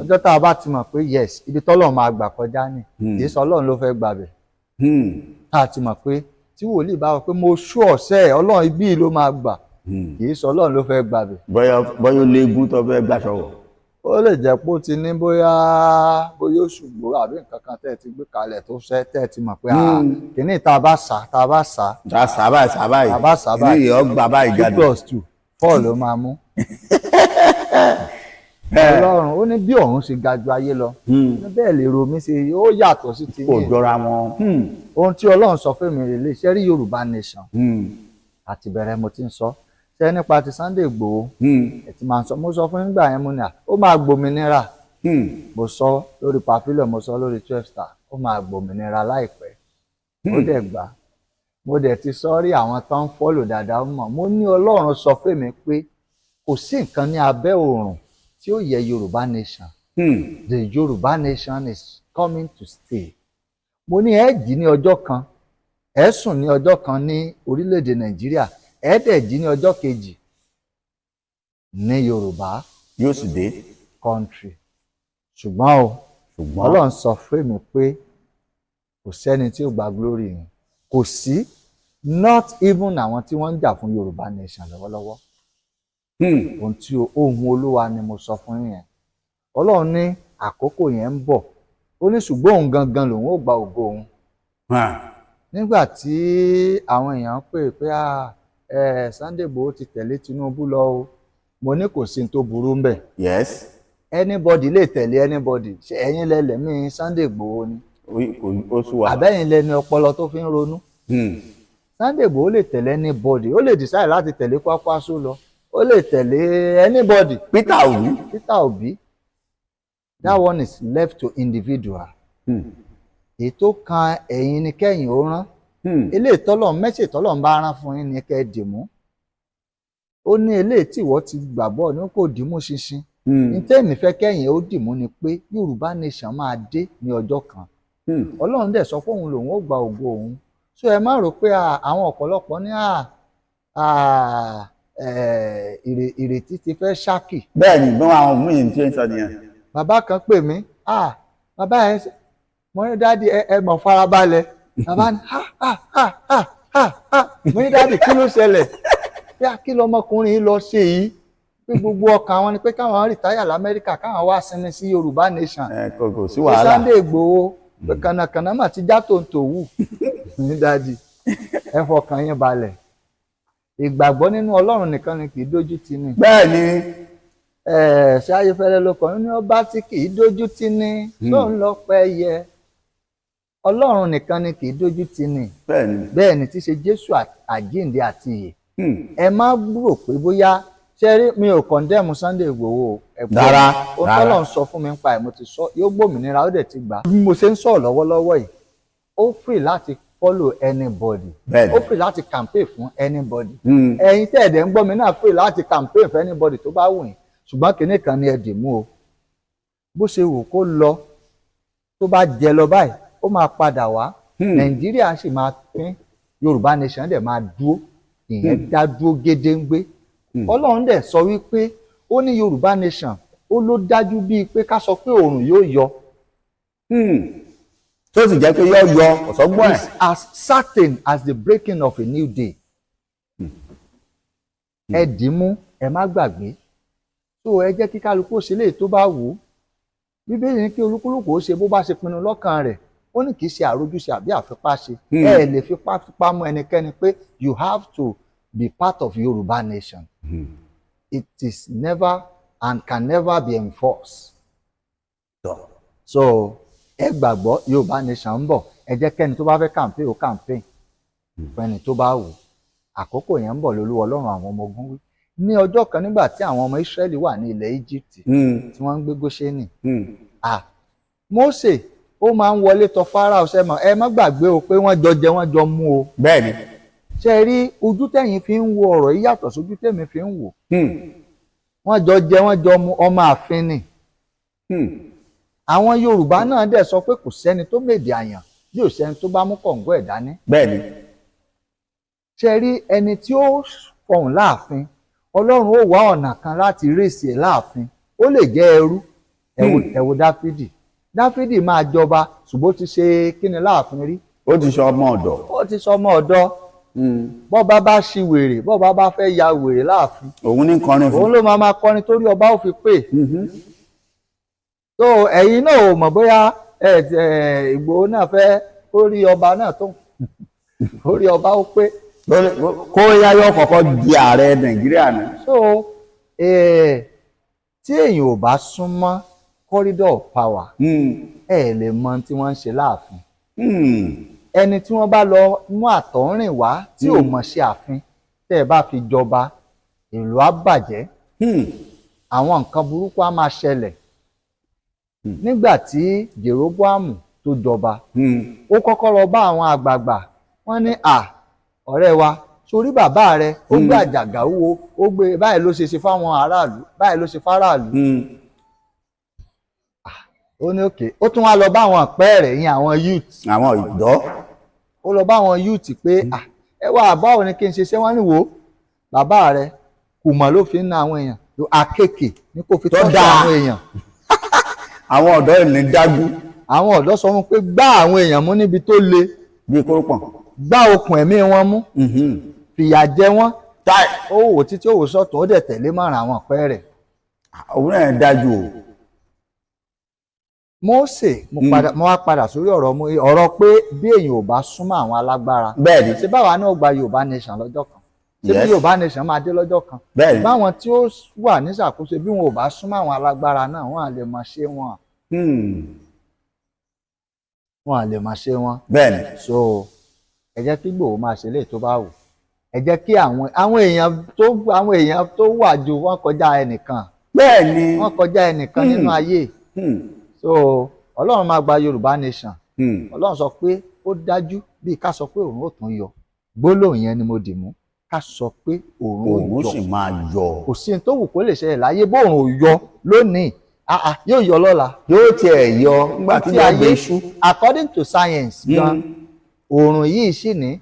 Ọjọ́ tá a bá ti mọ̀ pé yes, ibi tọ́lọ́run máa gbà kọjá ní, kì í sọ Ọlọ́run ló fẹ́ gbàbẹ̀. Tá a ti mọ̀ pé tí wòlíì bá wọ pé mo ṣú ọ̀sẹ̀ Ọlọ́run ibí ló máa gbà, kì í sọ Ọlọ́run ló fẹ́ gbàbẹ̀. Bóyá ó léegun tó fẹ́ gbàṣọ wọ̀. Ó lè jẹ́ pé ó ti ní bóyá òṣùgbó àbí nǹkan kan tẹ́ ẹ ti gbé kalẹ̀ tó ṣẹ́, tẹ́ ẹ ti mọ̀ pé kìíní tá a bá sà, tá a bá sà, ta sábà sábà yìí, tá a bá sà kìíní báyìí, yìí ó gbà báyìí two jáde. plus two, four ló máa mú. Ọlọ́run ó ní bí ọ̀run ṣe ga ju ayé lọ, ní bẹ́ẹ̀ lè ro mi ṣe ó yàtọ̀ sí ti Kò yín. jọra wọn. Ohun tí Ọlọ́run sọ fún mi rèé. Ṣe rí Yorùbá nation, àti bẹ̀rẹ̀ mo ti ń sọ ṣe nípa ti Sunday Igboho. Ẹ̀ ti máa ń sọ, mo sọ fún nígbà yẹn, mo ní ó máa gbòmìnira. Mo sọ lórí Pavilion, mo sọ lórí 12 Star, ó máa gbòmìnira láìpẹ́. Ó dẹ̀ gbà. Mo dẹ̀ ti sọ rí, àwọn tó ń follow dáadáa mọ̀. Mo ní Ọlọ́run sọ fún mi pé kò sí nǹkan ní abẹ́ òòrùn tí ó yẹ Yorùbá nation. The Yorùbá nation is coming to stay. Mo ní ẹ jí ní ọjọ́ kan, ẹ sùn ní ọjọ́ kan ní orílẹ̀-èdè Nàìjíríà, ẹ dẹ̀ jí ní ọjọ́ kejì ní Yorùbá Yóò sì dé. country. Ṣùgbọ́n o, Ṣùgbọ́n Ọlọ́run sọ fún mi pé kò sẹ́ni tí ó gba glory yẹn, kò sí, not even àwọn tí wọ́n ń jà fún Yorùbá nation lọ́wọ́lọ́wọ́. Ohun tí ohun Olúwa ni mo sọ fún yín yẹn. Ọlọ́run ní àkókò yẹn ń bọ̀. Ó ní ṣùgbọ́n òun gangan lòun ó gba ògo òun. Nígbà tí àwọn èèyàn pè pé Sunday Igboho ti tẹ̀lé Tinubu lọ o, mo ní kò sí ní tó burú ńbẹ̀. Anybody lè tẹ̀lé anybody. Ṣé ẹ̀yin lẹ lẹ̀mí Sunday Igboho ni? Ó sú wa. Àbẹ́yìn lẹni ọpọlọ tó fi ń ronú? Sunday Igboho lè tẹ̀lé anybody. Ó lè decide láti tẹ̀lé Kwakwaso lọ, ó lè tẹ̀lé anybody. Peter Obi. Peter Obi. That one is left to individual. Èyí tó kan ẹ̀yin ni kẹ́yìn ó rán. Eléyìí tọ́lọ̀ mẹ́sì tọ́lọ̀ ń bá rán fún yín ni kẹ́ ẹ dì mú. Ó ní eléyìí tí ìwọ ti gbàgbọ́ ní kò dì mú ṣinṣin. Ní tẹ́mi fẹ́ kẹ́yìn ó dì mú ni pé Yorùbá nation máa dé ní ọjọ́ kan. Ọlọ́run dẹ̀ sọ pé òun lòun ó gba ògo òun. So ẹ má rò pé àwọn ọ̀pọ̀lọpọ̀ ní ìrètí ti fẹ́ ṣákì. Bẹ́ẹ̀ ni, bí àwọn míì tí ń sọ nìyẹn. Bàbá kan pè mí, bàbá ẹ, mo ní daddy, ẹ mọ̀ farabalẹ̀. Bàbá ní ha ha ha ha ha ha. Mo ní daddy, kí ló ṣẹlẹ̀? Bí a kí lọmọkùnrin yìí lọ ṣe yìí, pé gbogbo ọkàn àwọn ni pé káwọn retire l'Amẹ́ríkà, káwọn wá sinmi sí Yorùbá nation. Ẹ kò sí Pé wàhálà. Sunday Igboho pé kànnàkànnà mà ti já tòǹtò wù. Ní daddy, ẹ fọkàn yín balẹ̀, ìgbàgbọ́ nínú Ọlọ́run nìkan ni kì í dójú tì ní. Bẹ́ẹ̀ ni. Ṣé Ayéfẹ́lẹ́ ló kọ ní ọba tí kì í dójú tì ní tó ń lọ pẹ́ yẹ. Ọlọ́run nìkan ni kì í dójú tì ní. Bẹ́ẹ̀ ni. Bẹ́ẹ̀ ni, tí ṣe Jésù àjíǹde àti ìyè. Ẹ má rò pé bóyá ṣe rí mi ò condemn Sunday Igboho o. Ẹ̀gbọ́n Rárá, ohun rárá. tọ́lọ́run sọ fún mi nípa ẹ̀ mo ti sọ, yóò gbòmìnira, ó dẹ̀ ti gbà á. Bí mo ṣe ń sọ̀rọ̀ lọ́wọ́lọ́wọ́ yìí, ó free láti follow anybody. Bẹ́ẹ̀ni. Ó free láti campaign fún anybody. Hmm. Ẹ̀yin tẹ́ ẹ̀dẹ̀ ń gbọ́ mi náà free láti campaign fún anybody tó bá wù yín, ṣùgbọ́n kinní kan ni ẹ dì mú o: bó ṣe wù kó lọ, tó bá jẹ lọ báyìí, ó máa padà wá. Nàìjíríà sì máa pín, Yorùbá nation dẹ̀ máa dúró, ìyẹn dá dúró gédéǹgbé. Ọlọ́run dẹ̀ sọ wípé ó ní Yorùbá nation, ó ló dájú bíi pé ká sọ pé òòrùn yóò yọ. Tó sì jẹ́ pé yọ yọ ọ̀sọ́gbọ́n ẹ̀. Is as certain as the breaking of a new day. Ẹ dì í mú, ẹ má gbàgbé. So ẹ jẹ́ kí kálukú ó ṣe léyìí tó bá wù ú. Bíbélì ní kí olúkúlùkù ó ṣe bó bá ṣe pinnu lọ́kàn rẹ̀, ó ní kì í ṣe àròjúṣe àbí àfipáṣe. Ẹ lè fipá fipá mú ẹnikẹ́ni pé you have to be part of Yorùbá nation. It is never and can never be enforced. So ẹ gbàgbọ́, Yorùbá nation ń bọ̀. Ẹ jẹ́ kẹ́ni tó bá fẹ́ campaign ó campaign fún ẹni tó bá wù ú. Àkókò yẹn ń bọ̀ lólúwa Ọlọ́run àwọn ọmọ ogun wí. Ní ọjọ́ kan, nígbà tí àwọn ọmọ Ísírẹ́lì wà ní ilẹ̀ Egypt, tí wọ́n ń gbé Góṣẹ́nì, ah, Mósè ó máa ń wọlé tọ̀ Fáráò. Sẹ́mọ̀, ẹ má gbàgbé o pé wọ́n jọ jẹ, wọ́n jọ mú o. Ṣe rí ojú tẹ̀yin fi ń wo ọ̀rọ̀ yìí yàtọ̀ sójú tẹ̀mí fi ń wò. Wọ́n jọ jẹ, wọ́n jọ mu, ọmọ ààfin ni. Àwọn Yorùbá náà dẹ̀ sọ pé kò sẹ́ni tó mèdè àyàn bí ò sẹ́ni tó bá mú kọ̀ǹgọ́ ẹ̀ dání. Ṣe rí ẹni tí ó fọhùn láàfin, Ọlọ́run ó wá ọ̀nà kan láti rèsì ẹ̀ láàfin, ó lè jẹ́ ẹrú. Ẹ wo Dáfídì. Dáfídì máa jọba, ṣùgbọ́n ó ti ṣe kíni láàfin rí? Ó ti sọ ọmọ ọ̀dọ̀. Ó ti sọ ọmọ ọ̀dọ̀. Bọ́ba bá ṣi wèrè, bọ́ba bá fẹ́ ya wèrè láàfin, òun ní kọrin fún. Òun ló máa máa kọrin torí ọba ó fi pè. So ẹ̀yin náà ò mọ̀ bóyá ẹ ẹ Ìgbòho náà fẹ́ kó rí ọba náà tó kó rí ọba ó pé. Kó yáyọ kọ́kọ́ di ààrẹ Nàìjíríà ni. So tí èèyàn ò bá súnmọ́ corridor of power, ẹ lè mọ ohun tí wọ́n ń ṣe láàfin. Ẹni tí wọ́n bá lọ mú àtọ̀húnrìn wá tí ò mọ̀ ṣe ààfin, tẹ́ ẹ bá fi jọba, ìlú á bàjẹ́. Àwọn nǹkan burúkú á máa ṣẹlẹ̀. Nígbà tí Jeroboamu tó jọba, ó kọ́kọ́ lọ bá àwọn àgbààgbà. Wọ́n ní, "À, ọ̀rẹ́ wa, sórí bàbá rẹ, ó gbé àjàgà wúwo, ó gbé báyìí ló ṣe ṣe fáwọn aráàlú, báyìí ló ṣe fáráàlú." Ó ní òkè. Ó tún wá lọ bá àwọn àpẹẹrẹ yẹn, àwọn youth. Àwọn ọ̀dọ́. Ó lọ bá àwọn youth pé, "À, ẹ wá, báwo ni kí n ṣe ṣe?" Wọ́n ní, "Wò ó, bàbá rẹ kùmọ̀ ló fi ń na àwọn èèyàn, àkekèé ní kò fi Tó tọ́jú dáa. àwọn èèyàn." Àwọn ọ̀dọ́ ìní dájú. Àwọn ọ̀dọ́ sọ fún pé gbá àwọn èèyàn mú níbi tó le, bíi kórópọ̀n. Gbá okùn ẹ̀mí wọn mú, fìyà jẹ wọ́n. Táì. Ó wò títí, ó wò sọ́tún, ó dẹ̀ tẹ̀lé márùn àwọn ọ̀pẹ rẹ̀. Òun náà dájú o. Mósè, mo padà, mo wá padà sórí ọ̀rọ̀ mo ọ̀rọ̀ pé bí èèyàn ò bá súnmọ́ àwọn alágbára, ṣé báwa náà gba Yorùbá nation lọ́jọ́ kan? Ṣé bí Yorùbá nation máa dé lọ́jọ́ kan? Báwọn tí ó wà níṣàkóso, bí wọn ò bá súnmọ́ àwọn alágbára náà, wọn à lè máa ṣe wọn. Wọn à lè máa ṣe wọn. So ẹ jẹ́ kí Ìgbòho máa ṣe léyìí tó bá wù. Ẹ jẹ́ kí àwọn èèyàn tó wà ju wọn kọjá ẹnìkan. Wọn kọjá ẹnìkan nínú ayé. So Ọlọ́run máa gba Yorùbá nation. Ọlọ́run sọ pé ó dájú bíi ká sọ pé òun ó tún yọ. Gbólóhùn yẹn ni mo dì mú: ká sọ pé òun ó Òun yọ. sì máa yọ. Kò sí ní tó wù kó lè ṣẹlẹ̀ láyé, bóun ò yọ lónìí, ah ah, yóò yọ lọ́la. Yóò tiẹ̀ yọ nígbà tí Tí yóò ayé gbé iṣu. According to science gan, òòrùn yìí sì ní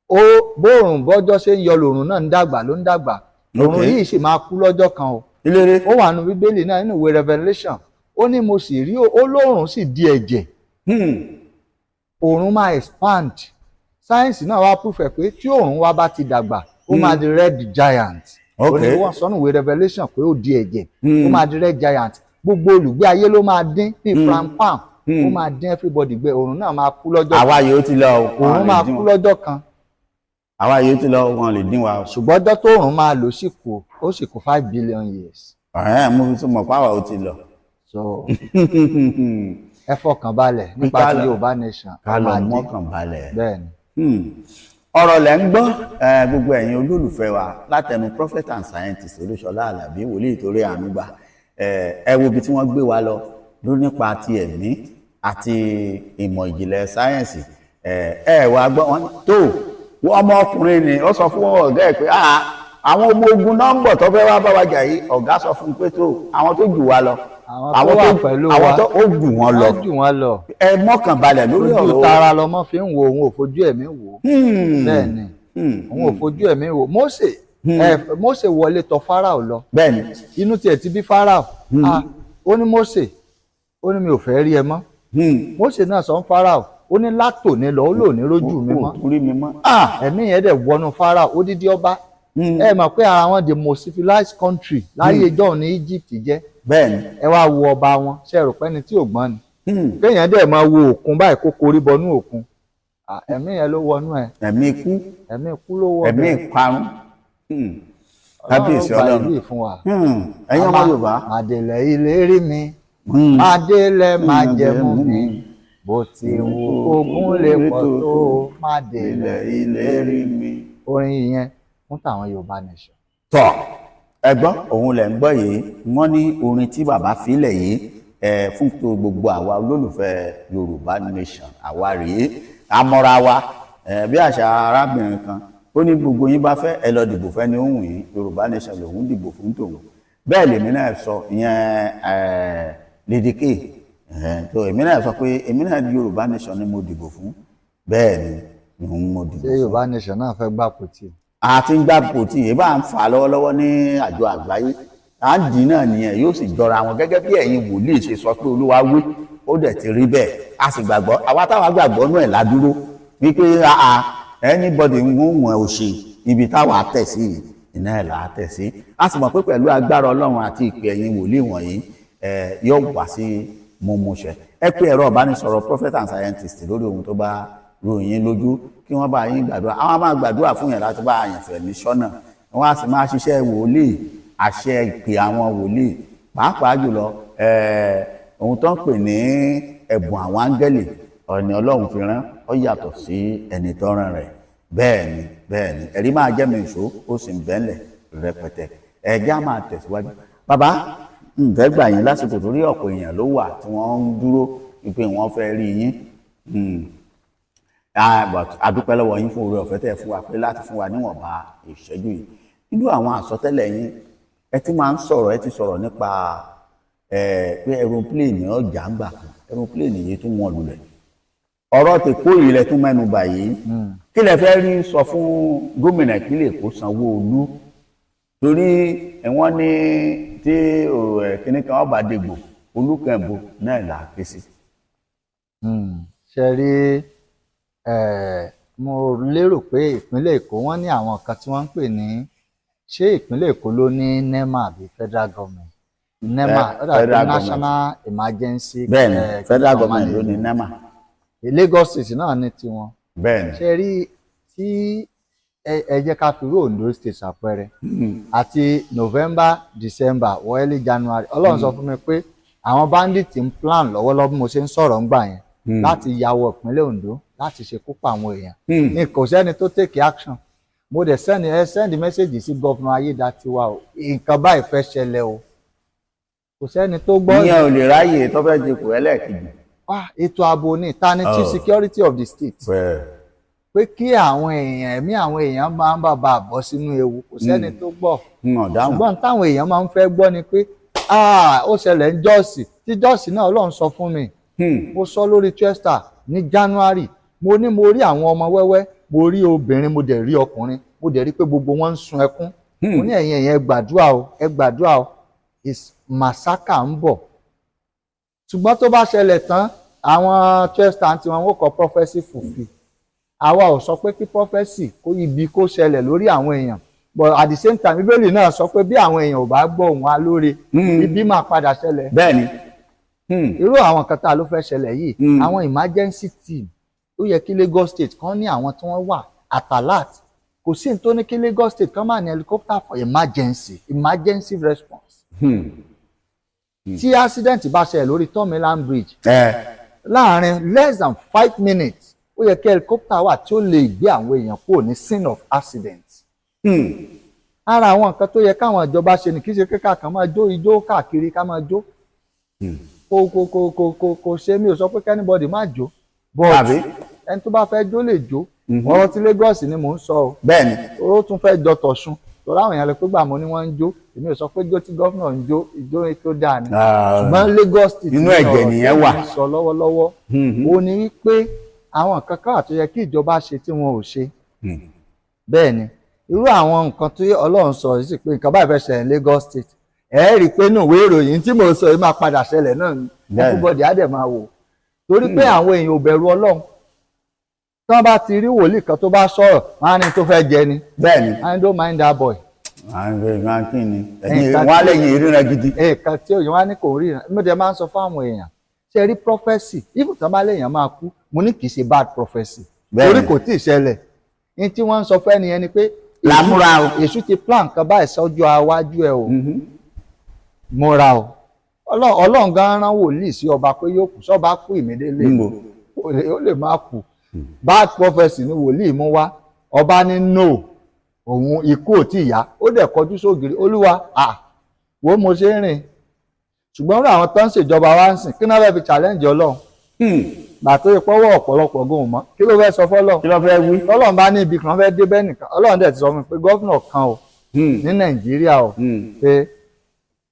ó bóòrùn bọ́jọ́ ṣe ń yọ, lòrùn náà ń dàgbà, ló ń dàgbà. Òòrùn yìí sì máa kú lọ́jọ́ kan o. Eléré. Ó wà nínú Bíbélì náà, nínú ìwé Revelation. Ó ní mo sì rí, ó lóòrùn sì di ẹ̀jẹ̀. Òòrùn máa expand. Sáyẹ́ǹsì náà wá proof ẹ̀ pé tí òòrùn wa bá ti dàgbà, ó máa di red giant. Ó ní wọ́n sọ nínú ìwé Revelation pé ó di ẹ̀jẹ̀, ó máa di red giant, gbogbo olùgbé ayé ló máa dín bíi frying pan, ó máa dín everybody gbẹ. Òòrùn náà máa kú lọ́jọ́ kan. Àwa yóò ti lọ o. Wọn Òòrùn lè máa dín kú wa. lọ́jọ́ kan. Àwa yóò ti lọ, wọn lè dín wa o. Ṣùgbọ́n ọjọ́ tó òòrùn máa lò sì kù, ó sì kù 5 billion years. Ọ̀hẹ́n, mo fi mọ̀ pé àwa ò ti lọ. So Ẹ fọkàn balẹ̀ nípa Ká ti lọ- Yorùbá nation. Ká lọ máa dé. mọ́kàn balẹ̀. Bẹ́ẹ̀ ni. Ọ̀rọ̀ lẹ́ ń gbọ́ gbogbo ẹ̀yin olólùfẹ́ wa látẹnu prophet and scientist Olúṣọlá Àlàbí, wòlíì torí àánú gbà. Ẹ wo ibi tí wọ́n gbé wa lọ ló nípa ti ẹ̀mí àti ìmọ̀ ìjìnlẹ̀ sáyẹ́ǹsì. Ẹ wá gbọ́ wọn tó ọmọkùnrin ni ó sọ fún ọ̀gá ẹ̀ pé, "Ah, àwọn ọmọ ogun náà ń bọ̀ tó fẹ́ wá bá wa jà yìí." Ọ̀gá sọ fún un pé tó àwọn tó jù wá lọ, àwọn tó wà pẹ̀lú àwọn wa tó ó jù wọ́n lọ, wọ́n jù wọ́n lọ. Ẹ mọ́kàn balẹ̀ lórí Ojú ọ̀rọ̀ tara lọmọ fi ń wo, òun ò fojú ẹ̀mí wò ó. Bẹ́ẹ̀ ni, òun ò fojú ẹ̀mí wò. Mósè, ẹ Mósè wọlé tọ̀ Fáráò lọ. Inú tiẹ̀ ti bí Fáráò. Ah, ó ní Mósè, ó ní mi ò fẹ́ rí ẹ mọ́. Mósè náà sọ fún Fáráò, ó ní látòní lọ, ó lò ní rójú mi mọ́. Kò tún rí mi mọ́. Ah! Ẹ̀mí yẹn dẹ̀ wọnú Fáráò, odidi ọba. Ẹ mọ̀ pé ara wọn, the most civilized country láyé ìjọ́un ní Egypt jẹ́. Ẹ wá wo ọba wọn, ṣe rò pé ẹni tí ò gbọ́n ni? Kéèyàn dẹ̀ máa wo òkun báyìí, kó korí bọnú òkun. Ah, ẹ̀mí yẹn ló wọnú ẹ̀. Ẹ̀mí ikú. Ẹ̀mí ikú ló wọ Ẹ̀mí bẹ́ẹ̀. ìparun. Kábíyèsí Ọlọ́run gba Ọlọ́run. ìlú yìí fún wa. Ẹ̀yin ọmọ Yorùbá. Màdèlẹ̀ ìlérí mi, màdélẹ̀ májẹ̀mú mi, bó ti wù ogun lè pọ̀ tó, màdélẹ̀ Ilẹ̀ ìlérí mi. Orin yẹn fún tàwọn Yorùbá nation. Tọ́ ẹ gbọ́, òun lẹ̀ ń gbọ́ yìí. Wọ́n ní orin tí bàbá filẹ̀ yìí ẹ fún tó gbogbo àwa olólùfẹ́ Yorùbá nation, àwa rèé, amọ́ra wa ẹ bí àṣà arábìnrin kan, ó ní gbogbo yín bá fẹ́, ẹ lọ dìbò fẹ́ ni òun yìí, Yorùbá nation lòun dìbò fún tòun. Bẹ́ẹ̀ lèmi náà sọ ìyẹn ẹ Lady K ẹ tó, èmi náà sọ pé èmi náà Yorùbá nation ni mo dìbò fún. Bẹ́ẹ̀ ni òun mo dìbò Ṣé fún. Yorùbá nation náà fẹ́ gbà pòtì? A ti ń gbà pòtì yìí, bá ń fà lọ́wọ́lọ́wọ́ ní àjọ àgbáyé, à ń dì náà nìyẹn, yóò sì jọra wọn gẹ́gẹ́ bí ẹ̀yin wòlíì ṣe sọ pé Olúwa wí, ó dẹ̀ ti rí bẹ́ẹ̀. A sì gbàgbọ́, àwa táwa gbàgbọ́ náà ládúró wípé àà anybody ń wọ́n ò ṣe ibi táwa tẹ̀ sí yìí, iná ẹ̀ là á tẹ̀ sí. A sì mọ̀ pé pẹ̀lú agbára Ọlọ́run àti ìpè ẹ̀yin wòlíì wọ̀nyí ẹ̀ yóò wá sí mímúṣẹ. Ẹ pé ẹ̀rọ ìbánisọ̀rọ̀ prophet and scientist lórí ohun tó bá ròyìn lójú, kí wọ́n bá yín gbàdúrà. Àwọn máa gbàdúrà fún yẹn láti bá àyànfẹ́ ní sọ́nà, wọ́n á sì máa ṣiṣẹ́ wòlíì, àṣẹ ìpè àwọn wòlíì, pàápàá jùlọ ohun tó ń pè ní ẹ̀bùn àwọn áńgẹ́lì ọ̀nì Ọlọ́run fi rán, ó yàtọ̀ sí ẹni tó rán rẹ̀. Bẹ́ẹ̀ ni, bẹ́ẹ̀ ni, ẹ̀rí máa jẹ́ mi ìṣó, ó sì ń bẹ́ńlẹ̀ rẹpẹtẹ. Ẹ̀já máa tẹ̀síwájú. Bàbá, ǹfẹ́ gbà yín lásìkò torí ọ̀pọ̀ èèyàn ló wà tí wọ́n ń dúró wípé wọ́n fẹ́ rí yín. Ah, but a dúpẹ́ lọ́wọ́ yín fún oore ọ̀fẹ́ tẹ́ ẹ fún wa pé láti fún wa níwọ̀nba ìṣẹ́jú yìí. Nínú àwọn àsọtẹ́lẹ̀ yín, ẹ ti máa ń sọ̀rọ̀, ẹ ti sọ̀rọ̀ nípa ẹ pé aeroplane ọjà ń gbà kan, aeroplane yìí tún wọ́n lulẹ̀. Ọ̀rọ̀ tèkó yìí lẹ tún mẹ́nu bà yìí. Kí lẹ fẹ́ rí sọ fún gómìnà ìpínlẹ̀ Èkó, Sanwó-Olú? Torí wọ́n ní tí kíní kan ọba dègbò, olúkẹ̀ǹbò náà là á ké sí. Ṣe rí, mo lérò pé ìpínlẹ̀ Èkó, wọ́n ní àwọn kan tí wọ́n ń pè ní, ṣé ìpínlẹ̀ Èkó ló ní NEMA àbí federal government? NEMA, ó dàbí Federal government. National Emergency Bẹ́ẹ̀ni, federal government ló ní NEMA. Lagos State náà ní tiwọn. Ṣe rí, tí ẹ jẹ́ ká fi rú Ondo State ṣàpẹẹrẹ, àti November, December wọ early January, Ọlọ́run sọ fún mi pé àwọn bandits ń plan lọ́wọ́lọ́wọ́ bí mo ṣe ń sọ̀rọ̀ ńgbà yẹn láti ya wọ ìpínlẹ̀ Ondo láti ṣekú pa àwọn èèyàn. Ní kò sẹ́ni tó take action. Mo dẹ̀ send, ẹ send message sí Governor Ayédatiwa o, nǹkan báyìí fẹ́ ṣẹlẹ̀ o. Kò sẹ́ni tó gbọ́. Ìyẹn ò lè ráyè tó fẹ́ jipò ẹlẹ́ẹ̀kejì. Ah, ètò ààbò ní ta ni chief Oh. security of the state, Bẹ́ẹ̀. pé kí àwọn èèyàn, ẹ̀mí àwọn èèyàn máa ń bàbà bọ́ sínú ewu. Kò sẹ́ni tó gbọ́. Ń ọ̀dáhùn. Ṣùgbọ́n táwọn èèyàn máa ń fẹ́ gbọ́ ni pé, ah, ó ṣẹlẹ̀ ń Jọ́ọ̀sì. Tí Jọ́ọ̀sì náà, Ọlọ́run sọ fún mi, mo sọ lórí Chester ní January, mo ní mo rí àwọn ọmọ wẹ́wẹ́, mo rí obìnrin, mo dẹ̀ rí ọkùnrin, mo dẹ̀ rí pé gbogbo wọn ń sun ẹkún. Mo ní ẹ̀yin ẹ̀yin, ẹ gbàdúrà o, ẹ gbàdúrà o, is massacre ń bọ̀. Ṣùgbọ́n tó bá ṣẹlẹ̀ tán, àwọn Chester tí wọn kọ prophecy fulfill. Àwa ò sọ pé kí prophecy kó ibi kó ṣẹlẹ̀ lórí àwọn èèyàn, but at the same time, Bíbélì náà sọ pé bí àwọn èèyàn ò bá gbọ́ òun alóore, ibi máa padà ṣẹlẹ̀. Irú àwọn kan tá a ló fẹ́ ṣẹlẹ̀ yìí, àwọn emergency team, ó yẹ kí Lagos State kan ní àwọn tí wọ́n wà at alert. Kò sí ní tó ní kí Lagos State kan máa ní helicopter for emergency response. Tí accident bá ṣẹlẹ̀ lórí Third Mainland Bridge, Ẹ láàrin less than 5 minutes, ó yẹ kí helicopter wà tí ó lè gbé àwọn èèyàn kúrò ní scene of accident. Ara àwọn nǹkan tó yẹ káwọn ìjọba ṣe ni. Kì í ṣe kíkà kan máa jó ijó káàkiri, ká máa jó. Kò ṣe, mi ò sọ pé kí anybody má jó, but Tàbí? ẹni tó bá fẹ́ jó lè jó. Ọ̀rọ̀ tí Lagos ni mò ń sọ o. Oró tún fẹ́ jọ tọ̀sùn torí àwọn èèyàn lè pé gbà mọ́ ni wọ́n ń jó. Èmi ò sọ pé jó tí gómìnà ń jó, ìjó tó dáa ni. Ṣùgbọ́n Lagos State Inú ní ẹ̀jẹ̀ ọ̀rọ̀ nìyẹn tí wà. mò ń sọ lọ́wọ́lọ́wọ́, ó ní wípé àwọn nǹkan kan wà tó yẹ kí ìjọba ṣe tí wọn ò ṣe. Bẹ́ẹ̀ ni, irú àwọn nǹkan tí Ọlọ́run sọ yìí sì pé nǹkan báyìí fẹ́ ṣẹlẹ̀ ní Lagos State, ẹ rí i pé nínú ìwé ìròyìn tí mò ń sọ yìí máa padà ṣẹlẹ̀ náà ni. Everybody á dẹ̀ máa wò, torí pé àwọn èèyàn ò bẹ̀rù Ọlọ́run. Tí wọ́n bá ti rí wòlíì kan tó bá sọ̀rọ̀, wọ́n á ní tó fẹ́ jẹ ni. I don't mind that boy. Àwọn ìgbà kí ni ẹ̀yin Nǹkan wọn á lẹ́yìn ìríran gidi. Nǹkan tí òyìnbó wá ní kò rí ìran mo dẹ̀ máa ń sọ fún àwọn èèyàn, ṣe rí prophecy, if tán bá léèyàn máa kú, mo ní kì í ṣe bad prophecy, torí kò tí ì ṣẹlẹ̀. Ní tí wọ́n ń sọ fẹ́ni yẹn ni pé Làmúra o. Èṣù ti plan kan báyìí sọ́jọ́ iwájú ẹ o, múra o. Ọlọ́run gan rán wòlíì sí ọba pé yóò kú. Sọba kú immediately? Níbo? Ó lè má kú. Bad prophecy ni wòlíì mú wá. Ọba ní no, òun ikú ò tí ì yá. Ó dẹ̀ kọjú sógiri, Olúwa à wo mo ṣe ń rìn. Ṣùgbọ́n irú àwọn tó ń ṣèjọba wa ń sìn, kí náà fẹ́ fi challenge Ọlọ́run? Gbà tó yẹ pọ́wọ́ ọ̀pọ̀lọpọ̀ gan ò mọ́ kí ló fẹ́ sọ fọ́lọ́run. Kí ló fẹ́ wí? Tọ́lọ́run bá ní ibi kan fẹ́ dé bẹ́ẹ̀ nìkan, Ọlọ́run dẹ̀ ti sọ fún mi pé governor kan o ní Nàìjíríà o, pé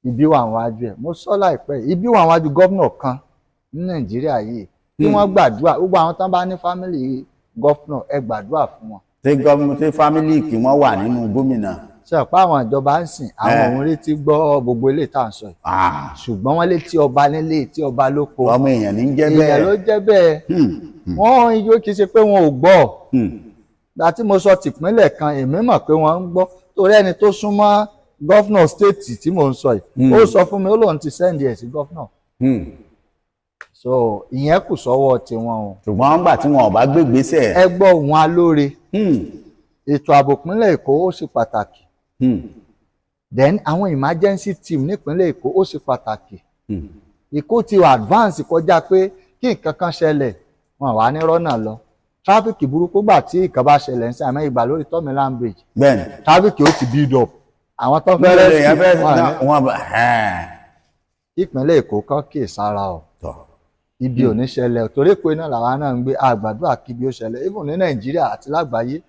ibi wà wájú ẹ̀. Mo sọ láìpẹ́ yìí, ibi wà wájú governor kan ní Nàìjíríà yìí, kí wọ́n gbàdúrà. Gbogbo àwọn tán bá ní family governor, ẹ gbàdúrà fún wọn. Tí gọ́ọ̀mù tí family kí wọ́n wà nínú gómìnà. Ṣe ọ̀pá àwọn ìjọba ń sìn àwọn òun retí gbọ́ gbogbo ilé tá à ń sọ yìí? Ṣùgbọ́n wọ́n létí ọba nílé, etí ọba lóko. Ọmọ èèyàn ní jẹ́ Èèyàn bẹ́ẹ̀. ló jẹ́ bẹ́ẹ̀. Wọ́n yóò kì í ṣe pé wọn ò gbọ́. Gbà tí mo sọ tìpínlẹ̀ kan, èmi mọ̀ pé wọ́n ń gbọ́, torí ẹni tó súnmọ́ governor state tí mò ń sọ yìí, ó sọ fún mi, ó lóun ti send ẹ̀ sí governor. So ìyẹn kù sọ́wọ́ tiwọn o. Ṣùgbọ́n nígbà tí wọn ò bá gbé gbèsè. Ẹ gbọ́ òun alóore. Ètò ààbò ìpínlẹ̀ Èkó, ó ṣe pàtàkì. Then àwọn emergency team nípínlẹ̀ Èkó, ó ṣe pàtàkì. Èkó ti advance kọjá pé kí nǹkan kan ṣẹlẹ̀, wọn wà ní rọ́nà lọ. Traffic burúkú, gbà tí ìkan bá ṣẹlẹ̀ ń sìn, àmọ́ ìgbà lórí Third Mainland Bridge, traffic ó ti build up. Àwọn tó fẹ́ Nílẹ̀ èèyàn fẹ́ rescue wọn ní wọn bá ẹ̀ẹ́n. Ìpínlẹ̀ Èkó kan kì í sára o. Ibi ò ní ṣẹlẹ̀ o, torí Èkó iná làwa náà ń gbé. Àgbàdua kí ibi ó ṣẹlẹ̀, even ní Nàìjíríà àti lágbàáyé,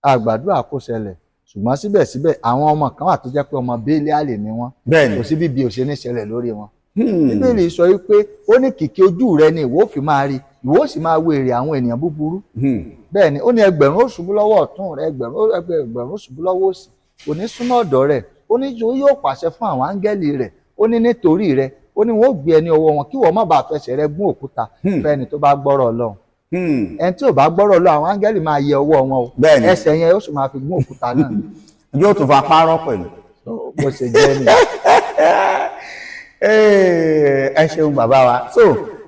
àgbàdua kó ṣẹlẹ̀. Ṣùgbọ́n síbẹ̀síbẹ̀, àwọn ọmọ kan wà tó jẹ́ pé ọmọ Bélíàlì ni wọ́n. Kò sí bíbi ò ṣe ní ṣẹlẹ̀ lórí wọn. Bíbélì sọ wípé ó ní kìkì ojú rẹ ni ìwọ ó fi máa rí, ìwọ ó sì máa wo èrè àwọn ènìyàn búburú. Bẹ́ẹ̀ ni, ó ní ẹgbẹ̀rún ó ṣubú lọ́wọ́ ọ̀tún rẹ, ẹgbẹ̀rún ó ṣubú lọ́wọ́ òsì, kò ní súnmọ́ ọ̀dọ̀ rẹ̀. Ó ní yóò pàṣẹ fún àwọn áńgẹ́lì rẹ̀, ó ní nítorí rẹ̀, ó ní wọn ó gbé ẹni ọwọ́ wọn kí wọ́n má bàa fẹsẹ̀ rẹ gún òkúta. Fẹ́ni tó bá gbọ́rọ̀ Ọlọ́run. Ẹni tí ò bá gbọ́rọ̀ Ọlọ́run, àwọn áńgẹ́lì máa yẹ ọwọ́ wọn o. Ẹsẹ̀ yẹn ó sì máa fi gún òkúta náà. Yóò tún fa párọ̀ pẹ̀lú. So, bó ṣe jẹ́ nìyẹn. Ẹ ṣeun bàbá wa. So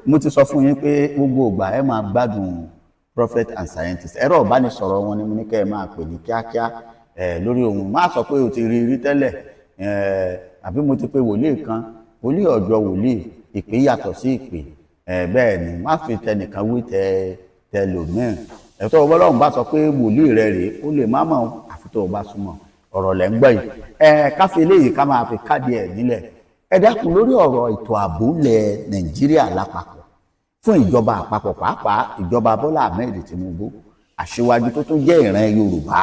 mo ti sọ fún yín pé gbogbo ìgbà ẹ máa gbádùn prophet and scientist. Ẹ̀rọ ìbánisọ̀rọ̀ wọn ni mo ní kẹ́ ẹ máa pè ní kíákíá ẹ lórí ohun. Má sọ pé o ti rí rí tẹ́lẹ̀ ẹ, àbí mo ti pe wòlíì kan, wòlíì ọjọ́ wòlíì, ìpè yàtọ̀ sí ìpè ẹ. Bẹ́ẹ̀ ni, má fi tẹnìkan wí tẹ tẹlòmíì. Ẹ̀tọ́ Ọlọ́run bá sọ pé wòlíì rẹ rèé, ó lè má mọ̀ àfi tó o bá súnmọ́. Ọ̀rọ̀ lẹ́ ń gbọ́ yìí. Ẹ ká fi eléyìí, ká máa fi káàdì ẹ̀ nílẹ̀. Ẹ dákun, lórí ọ̀rọ̀ ètò ààbò ńlẹ̀ Nàìjíríà lápapọ̀, fún ìjọba àpapọ̀, pàápàá ìjọba Bọ́lá Ahmed Tinubu, aṣíwájú tó tún jẹ́ ìran Yorùbá,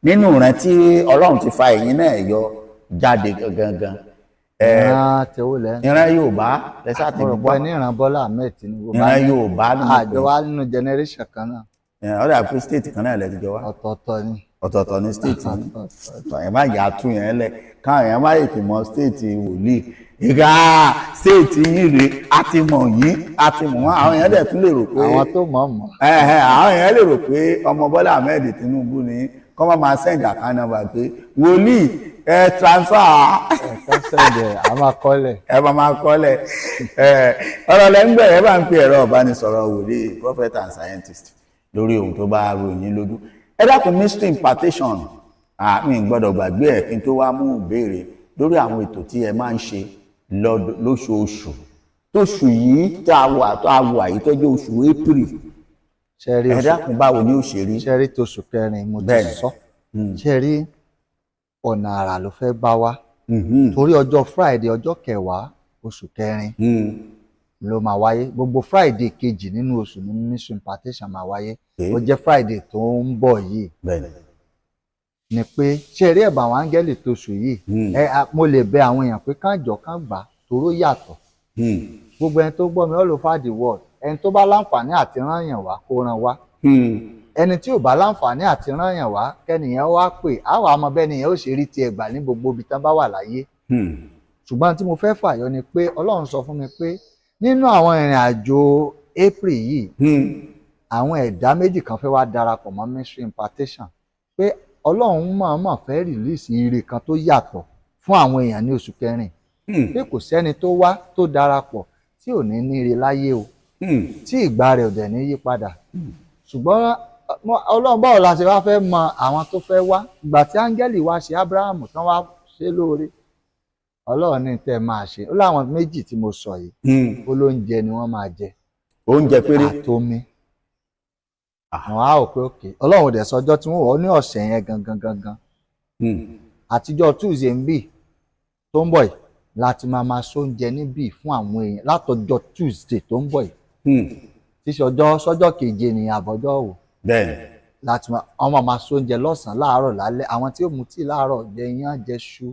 nínú ìran tí Ọlọ́run ti fa ẹ̀yìn náà yọ jáde gangan ẹ. Ìran tẹ̀wó lẹ́? Ìran Yorùbá lẹ́sà ti Mo rò gbọ́. pé ní ìran Bọ́lá Ahmed Tinubu. Ìran Yorùbá ló ń pè. Àjọ wa nínú generation kan náà. É ọ̀dà pé state kan náà lẹ́ti jọ wá. Ọ̀tọ̀ọ̀tọ̀ ni. Ọ̀tọ̀ọ̀tọ̀ ní state ní ọ̀tọ̀. Ẹ̀ má yà á tún yẹn lẹ̀, káwọn èèyàn má tètè mọ state wòlíì ìgbà state yín rèé. A ti mọ̀ yín, a ti mọ̀ wọ́n. Àwọn èèyàn dẹ̀ tún lè rò pé Àwọn tó mọ̀ mọ̀. Ẹ̀hẹ̀, àwọn èèyàn lè rò pé ọmọ Bọ́lá Ahmed Tinubu ni, kọ́ máa máa send account number pé wòlíì ẹ transfer. Ẹ̀ka sẹ̀dẹ̀ a máa kọ́lẹ̀. Ẹ máa máa kọ́lẹ̀. Ẹ ọ̀rọ̀ lẹ́ ń gbẹ̀. Ẹ bá ń pe ẹ̀rọ ìbánisọ̀rọ̀ wòlíì prophet and scientist lórí ohun tó bá ròyìn lójú. Ẹ dákun, mystery impartation, àmì gbọ́dọ̀ gbàgbé ẹ̀ kí n tó wá mú ìbéèrè lórí àwọn ètò tí ẹ máa ń ṣe. lóṣooṣù. Tóṣù yìí tá a wà yìí tó jẹ́ oṣù April, ẹ dákun, báwo ni ó ṣe rí? Ṣe rí tóṣù kẹrin mo ti sọ, ṣe rí ọ̀nà àrà ló fẹ́ bá wa, torí ọjọ́ Friday ọjọ́ kẹwàá oṣù kẹrin ló máa wáyé. Gbogbo Friday kejì nínú oṣù ní ministry impartation máa wáyé. Ó jẹ́ Friday tó ń bọ̀ yìí ni pé ṣe rí ẹ̀bà àwọn áńgẹ́lì tóṣù yìí, mo lè bẹ àwọn èèyàn pé kán jọ kán gbà, toró yàtọ̀. Gbogbo ẹni tó gbọ́ mi all over the world, ẹni tó bá láǹfààní àti rán yàn wá, kó rán wá. Ẹni tí ò bá láǹfààní àti rán yàn wá, kẹ́nìyàn wá pè á wà á mọ bẹ́ẹ̀ nìyẹn ó ṣe rí tiẹ̀ gbà ní gbogbo ibi tán bá wà láyé. Ṣùgbọ́n tí mo fẹ́ fàyọ ni pé Ọlọ́run sọ fún mi pé nínú àwọn ìrìn àjò April yìí, àwọn ẹ̀dá méjì kan fẹ́ wá darapọ̀ mọ́ ministry impartation, pé Ọlọ́run mọ̀ọ́mọ̀ fẹ́ release ire kan tó yàtọ̀ fún àwọn èèyàn ní oṣù kẹrin, pé kò sẹ́ni tó wá tó darapọ̀ tí ò ní ní ire láyé o, tí ìgbà rẹ̀ ò dẹ̀ ní yí padà. Ṣùgbọ́n Ọlọ́run, báwo la ṣe wá fẹ́ mọ àwọn tó fẹ́ wá? Ìgbà tí áńgẹ́lì wá ṣe Ábúráhámù tán, wá ṣe lóore, Ọlọ́run ní tẹ́ máa ṣe ó láwọn méjì tí mo sọ yìí, ó lóúnjẹ ni wọ́n máa jẹ. Oúnjẹ péré? Àtomi. Àwọn á ò pé òkè Ọlọ́run ò dẹ̀ sọjọ́ tí wọ́n wọ̀ ní ọ̀sẹ̀ yẹn gangan gangan. Àtijọ́ Tuesday ń bì tó ń bọ̀ yìí láti máa sóúnjẹ níbí fún àwọn èèyàn, látọjọ́ Tuesday tó ń bọ̀ yìí, tí sọjọ́ sọjọ́ keje nìyẹn, àbọ̀jọ́ wò láti máa wọ́n máa sóúnjẹ lọ́sàn-án, láàárọ̀, lálẹ́. Àwọn tí ó mu tíì láàárọ̀, jẹ iyán, jẹ ṣu.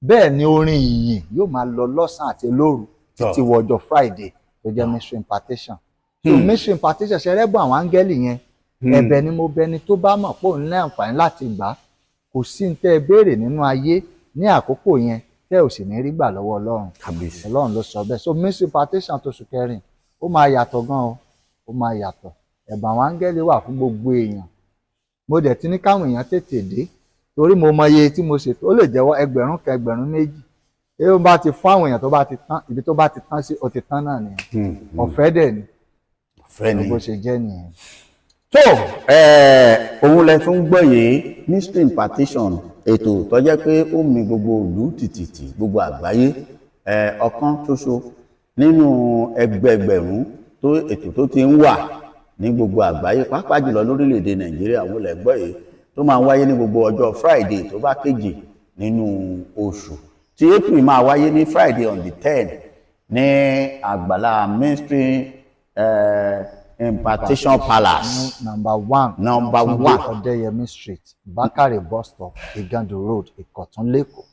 Bẹ́ẹ̀ ni orin ìyìn yóò máa lọ lọ́sàn-án àti lóru títí wọ ọjọ́ Friday tó jẹ́ ministry impartation. So ministry impartation, ṣe rẹ́bùn àwọn áńgẹ́lì yẹn, ẹ̀bẹ̀ ni mo bẹ̀ ni tó bá mọ̀ pé òun ní àǹfààní láti gbà á. Kò sí ní tẹ́ ẹ béèrè nínú ayé ní àkókò yẹn tẹ́ ò sì ní rí gbà lọ́wọ́ Ọlọ́run. Ọlọ́run ló sọ bẹ́ẹ̀. So ministry impartation tóṣù kẹrin, ó máa yàtọ̀ gan o, ó máa yàtọ̀. Ẹ̀bùn àwọn áńgẹ́lì wà fún gbogbo èèyàn. Mo dẹ̀ ti ní káwọn èèyàn tètè dé, torí mo mọ iye tí mo ṣètò, ó lè jẹ́wọ́ 1,000 kan, 2,000. Èyí ó bá ti fún àwọn èèyàn, tó bá ti tán, ibi tó bá ti tán sí, ó ti tán náà nìyẹn. Ọ̀fẹ́ dẹ̀ ni. Ọ̀fẹ́ ni. Bó ṣe jẹ́ nìyẹn. Tó òun lẹ tún gbọ́ yìí, ministry impartation, ètò tó jẹ́ pé ó mì gbogbo ìlú tìtìtì, gbogbo àgbáyé, ọ̀kan ṣoṣo nínú ẹgbẹẹgbẹ̀rún tó ètò tó ti ń wà ní gbogbo àgbáyé, pàápàá jùlọ lórílẹ̀‐èdè Nàìjíríà, òun lẹ gbọ́ yìí, tó máa ń wáyé ní gbogbo ọjọ́ Friday tó bá kejì nínú oṣù. Tí April máa wáyé ní Friday on the 10 ní àgbàlá Ministry Impartation Palace. Number 1. Number Túndé 1. Ọdẹ́yẹmí Street, Bákàrè bus stop, Igando Road, Ìkọ̀tún, l'Ékòó.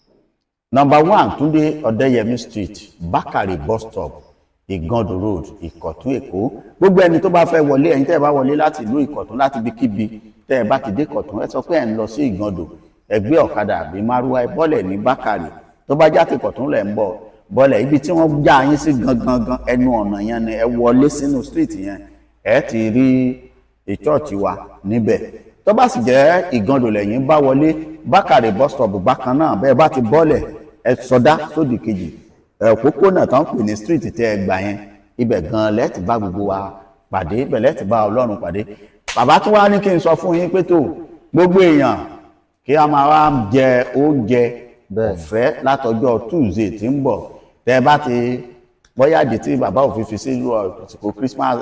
Number 1 Túndé Ọdẹ́yẹmí Street, Bákàrè bus stop, Ìgàndò Road, Ìkọ̀tún, Èkó. Gbogbo ẹni tó bá fẹ́ wọlé, ẹ̀yin tẹ́ ẹ bá wọlé láti ìlú Ìkọ̀tún, láti ibikíbi tẹ́ ẹ bá ti dé Ìkọ̀tún, ẹ sọ pé ẹ̀ ń lọ sí Ìgàndò, ẹ gbé ọ̀kadà àbí márúwá, ẹ bọ́lẹ̀ ní Bákàrè. Tó bá jáde Ìkọ̀tún lẹ̀ ń bọ̀, bọ́lẹ̀ ibi tí wọ́n já yín sí gangan gan, ẹnu ọ̀nà yẹn ni ẹ wọlé sínú street yẹn, ẹ ti rí ìchọ́ọ̀chì wa níbẹ̀. Tó bá sì jẹ́ Ìgàndò lẹ́yìn bá wọlé, Bákàrè bus stop bákan náà, bẹ́ẹ̀ bá ti bọ́lẹ̀, ẹ sọdá sódì kejì òpópónà tó ń pè ní street tẹ́ ẹ gbà yẹn, ibẹ̀ gan lẹ́ẹ̀tì bá gbogbo wa pàdé, ibẹ̀ lẹ́ẹ̀tì bá Ọlọ́run pàdé. Bàbá tó wá ní kí n sọ fún yín pé tó gbogbo èèyàn kí a máa wá jẹ oúnjẹ ọ̀fẹ́ látọjọ́ Tuesday tí ń bọ̀. Tẹ́ ẹ bá ti bóyá ìdí tí bàbá òfin fi sí àsìkò Christmas,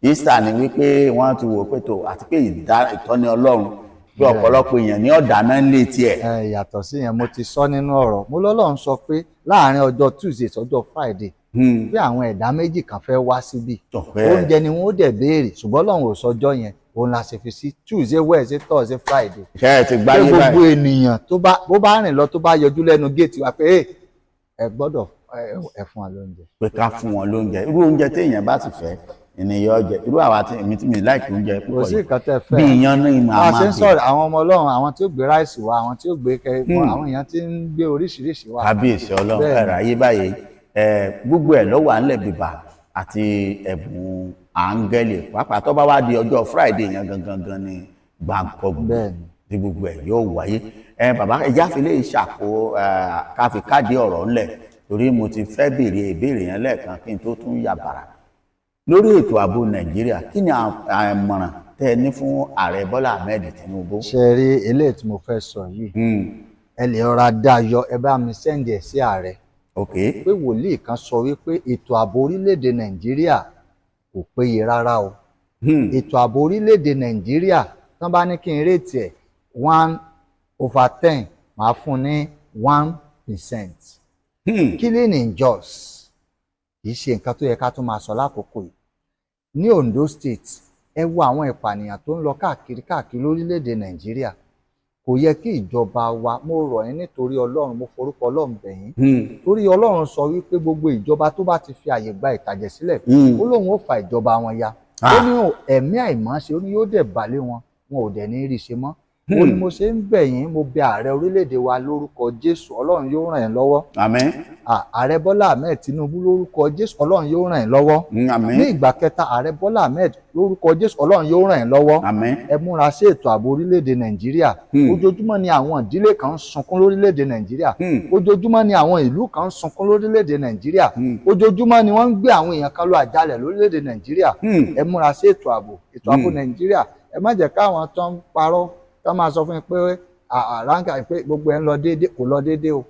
Easter ni wípé wọ́n ti wò pé tó àti pé ìtọ́ni Ọlọ́run bí ọ̀pọ̀lọpọ̀ èèyàn ní ọ̀dà náà ń lé tiẹ̀. Ẹ yàtọ̀ sí yẹn, mo ti sọ nínú ọ̀rọ̀ mo lọ́lọ́run sọ pé láàárín ọjọ́ Tuesday sọ́jọ́ Friday bí àwọn ẹ̀dá méjì kan fẹ́ wá síbí, oúnjẹ ni wọ́n ó dẹ̀ béèrè, ṣùgbọ́n Ọlọ́run ò sọjọ́ yẹn, òun la ṣe fi sí Tuesday, Wednesday, Thursday, Friday. Ṣé ẹ ti Pé gbáyé gbogbo báyìí? ènìyàn tó bá bó bá rìn lọ, tó bá yọjú lẹ́nu géètì wa pé ẹ gbọ́dọ̀ ẹ fún wa lóúnjẹ. Pé ká fún wọn lóúnjẹ, irú oúnjẹ téèyàn bá sì fẹ́ ènìyàn jẹ, irú àwa tí èmi tí mi like oúnjẹ Kò púpọ̀ sí yìí, nǹkan tẹ́ fẹ́. bí iyán ní ìmọ̀ Bá a àmà ṣe ń bè. sọ̀rọ̀ àwọn ọmọ Ọlọ́run, àwọn tí ó gbé rice wá, àwọn tí ó gbé kẹ, àwọn èèyàn tí ń gbé oríṣiríṣi wá. Kábíyèsí Ọlọ́run. Ẹ̀rọ ayé báyìí, gbogbo ẹ̀ ló wà ńlẹ̀ bìbà àti ẹ̀bùn áńgẹ́lì, pàápàá tó bá wá di ọjọ́ Friday yẹn gangan gan ni gbàǹkọ̀gbù tí gbogbo ẹ̀ yóò wáyé. Bàbá, ẹja fi lè ṣàkó ká fi káàdì ọ̀rọ̀ ńlẹ̀, torí mo ti fẹ́ béèrè ìbéèrè yẹn lẹ́ẹ̀kan kí n tó tún yà bàrà lórí ètò ààbò Nàìjíríà. Kí ni àmọ̀ràn tẹ́ ẹ ní fún Ààrẹ Bọ́lá Ahmed Tinubu? Ṣe rí eléyìí tí mo fẹ́ sọ yìí, ẹ lè rọra dá yọ, ẹ bá mi send ẹ̀ sí ààrẹ. Ok. Pé wòlíì kan sọ wípé ètò ààbò orílẹ̀-èdè Nàìjíríà kò péye rárá o. Ètò ààbò orílẹ̀-èdè Nàìjíríà, tán bá ní kí n rate ẹ̀ 1/10, màá fún ní 1%. Killing in Jos kì í ṣe nǹkan tó yẹ ká tún máa sọ lákòókò yìí. Ní Ondo State, ẹ wo àwọn ìpànìyàn tó ń lọ káàkiri káàkiri lórílẹ̀‐èdè Nàìjíríà. Kò yẹ kí ìjọba wa, mo rọ̀ yín nítorí Ọlọ́run, mo forúkọ Ọlọ́run bẹ̀ yín, torí Ọlọ́run sọ wípé gbogbo ìjọba tó bá ti fi àyè gba ìtàjẹ̀ sílẹ̀, ó lóun ó fa ìjọba wọn ya. Ó ní ẹ̀mí àìmọ́ṣe, ó ní yóò dẹ̀ balẹ̀ wọn, wọn ò dẹ̀ ní rí ṣe mọ́. Ó ní mo ṣe ń bẹ̀ yín, mo bẹ̀ ààrẹ orílẹ̀-èdè wa lórúkọ Jésù, Ọlọ́run yóò ràn yín lọ́wọ́. Àmín. Ààrẹ Bọ́lá Ahmed Tinubu, lórúkọ Jésù, Ọlọ́run yóò ràn yín lọ́wọ́. Àmín. Ní ìgbà kẹta, ààrẹ Bọ́lá Ahmed, lórúkọ Jésù, Ọlọ́run yóò ràn yín lọ́wọ́. Àmín. Ẹ múra sí ètò ààbò orílẹ̀-èdè Nàìjíríà. Ojoojúmọ́ ni àwọn ìdílé kan ń sunkún lórílẹ̀-èdè Nàìjíríà. Ojoojúmọ́ ni àwọn ìlú kan ń sunkún lórílẹ̀-èdè Nàìjíríà. Ojoojúmọ́ ni wọ́n ń gbé àwọn èèyàn kan lọ àjálẹ̀ lórílẹ̀-èdè Nàìjíríà. Ẹ múra sí ètò ààbò, ètò ààbò Nàìjíríà. Ẹ má jẹ́ káwọn tó ń parọ́ tó máa sọ fún yín pé àránkà pé gbogbo ẹ̀ ń lọ déédéé. Kò lọ déédéé o.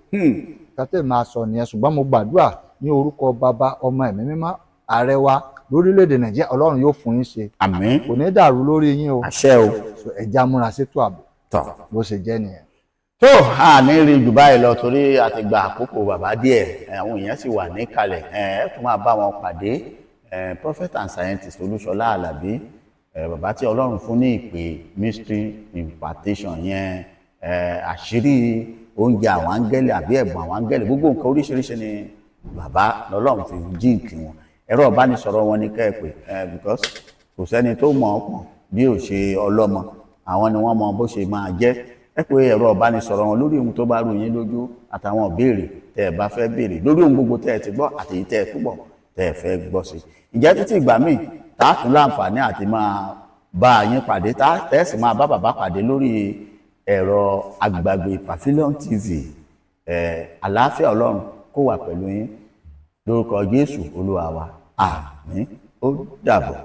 Kátẹ́ máa sọ nìyẹn, ṣùgbọ́n mo gbàdúrà ní orúkọ Bàbá, Ọmọ, Ẹ̀mí Mímọ́, ààrẹ wa lórílẹ̀‐èdè Nàìjíríà, Ọlọ́run yóò fún yín ṣe. Àmín. Kò ní dàrú lórí yín o. Àṣẹ o. So, ẹ já múra sétò ààbò. Tọ. Bó ṣe jẹ́ nìyẹn. Tó a ní rí jù báyìí lọ, torí a ti gba àkókò bàbá díẹ̀, àwọn èèyàn sì wà níkàlẹ̀. Ẹ tún máa bá wọn pàdé, prophet and scientist Olúṣọlá Àlàbí, bàbá tí Ọlọ́run fún ní ìpè mystery impartation yẹn, àṣírí oúnjẹ àwọn áńgẹ́lì àbí ẹ̀bùn àwọn áńgẹ́lì, gbogbo nǹkan oríṣiríṣi ni bàbá lọ́lọ́run fi jíǹkì wọn. Ẹ̀rọ ìbánisọ̀rọ̀ wọn ní kẹ́ ẹ pè because kò sẹ́ni tó mọ̀ ọ́ pọ̀n bí ò ṣe ọlọ́mọ. Àwọn ni wọ́n mọ bó ṣe máa jẹ́. Ẹ pé ẹ̀rọ ìbánisọ̀rọ̀ wọn lórí ohun tó bá rú yín lójú àtàwọn ìbéèrè tẹ́ ẹ bá fẹ́ béèrè lórí ohun gbogbo tẹ́ ẹ ti gbọ́ àti èyí tẹ́ ẹ túbọ̀ tẹ́ ẹ fẹ́ gbọ́ sí. Ǹjẹ́ títí ìgbà míì tá a tún láǹfààní àti máa bá yín pàdé, tá tẹ́ ẹ sì máa bá bàbá pàdé lórí ẹ̀rọ Àgbàgbé Pavilion TV, àlàáfíà Ọlọ́run kó wà pẹ̀lú yín lórúkọ Jésù Olúwa wa. Àmín. Ó dàbọ̀.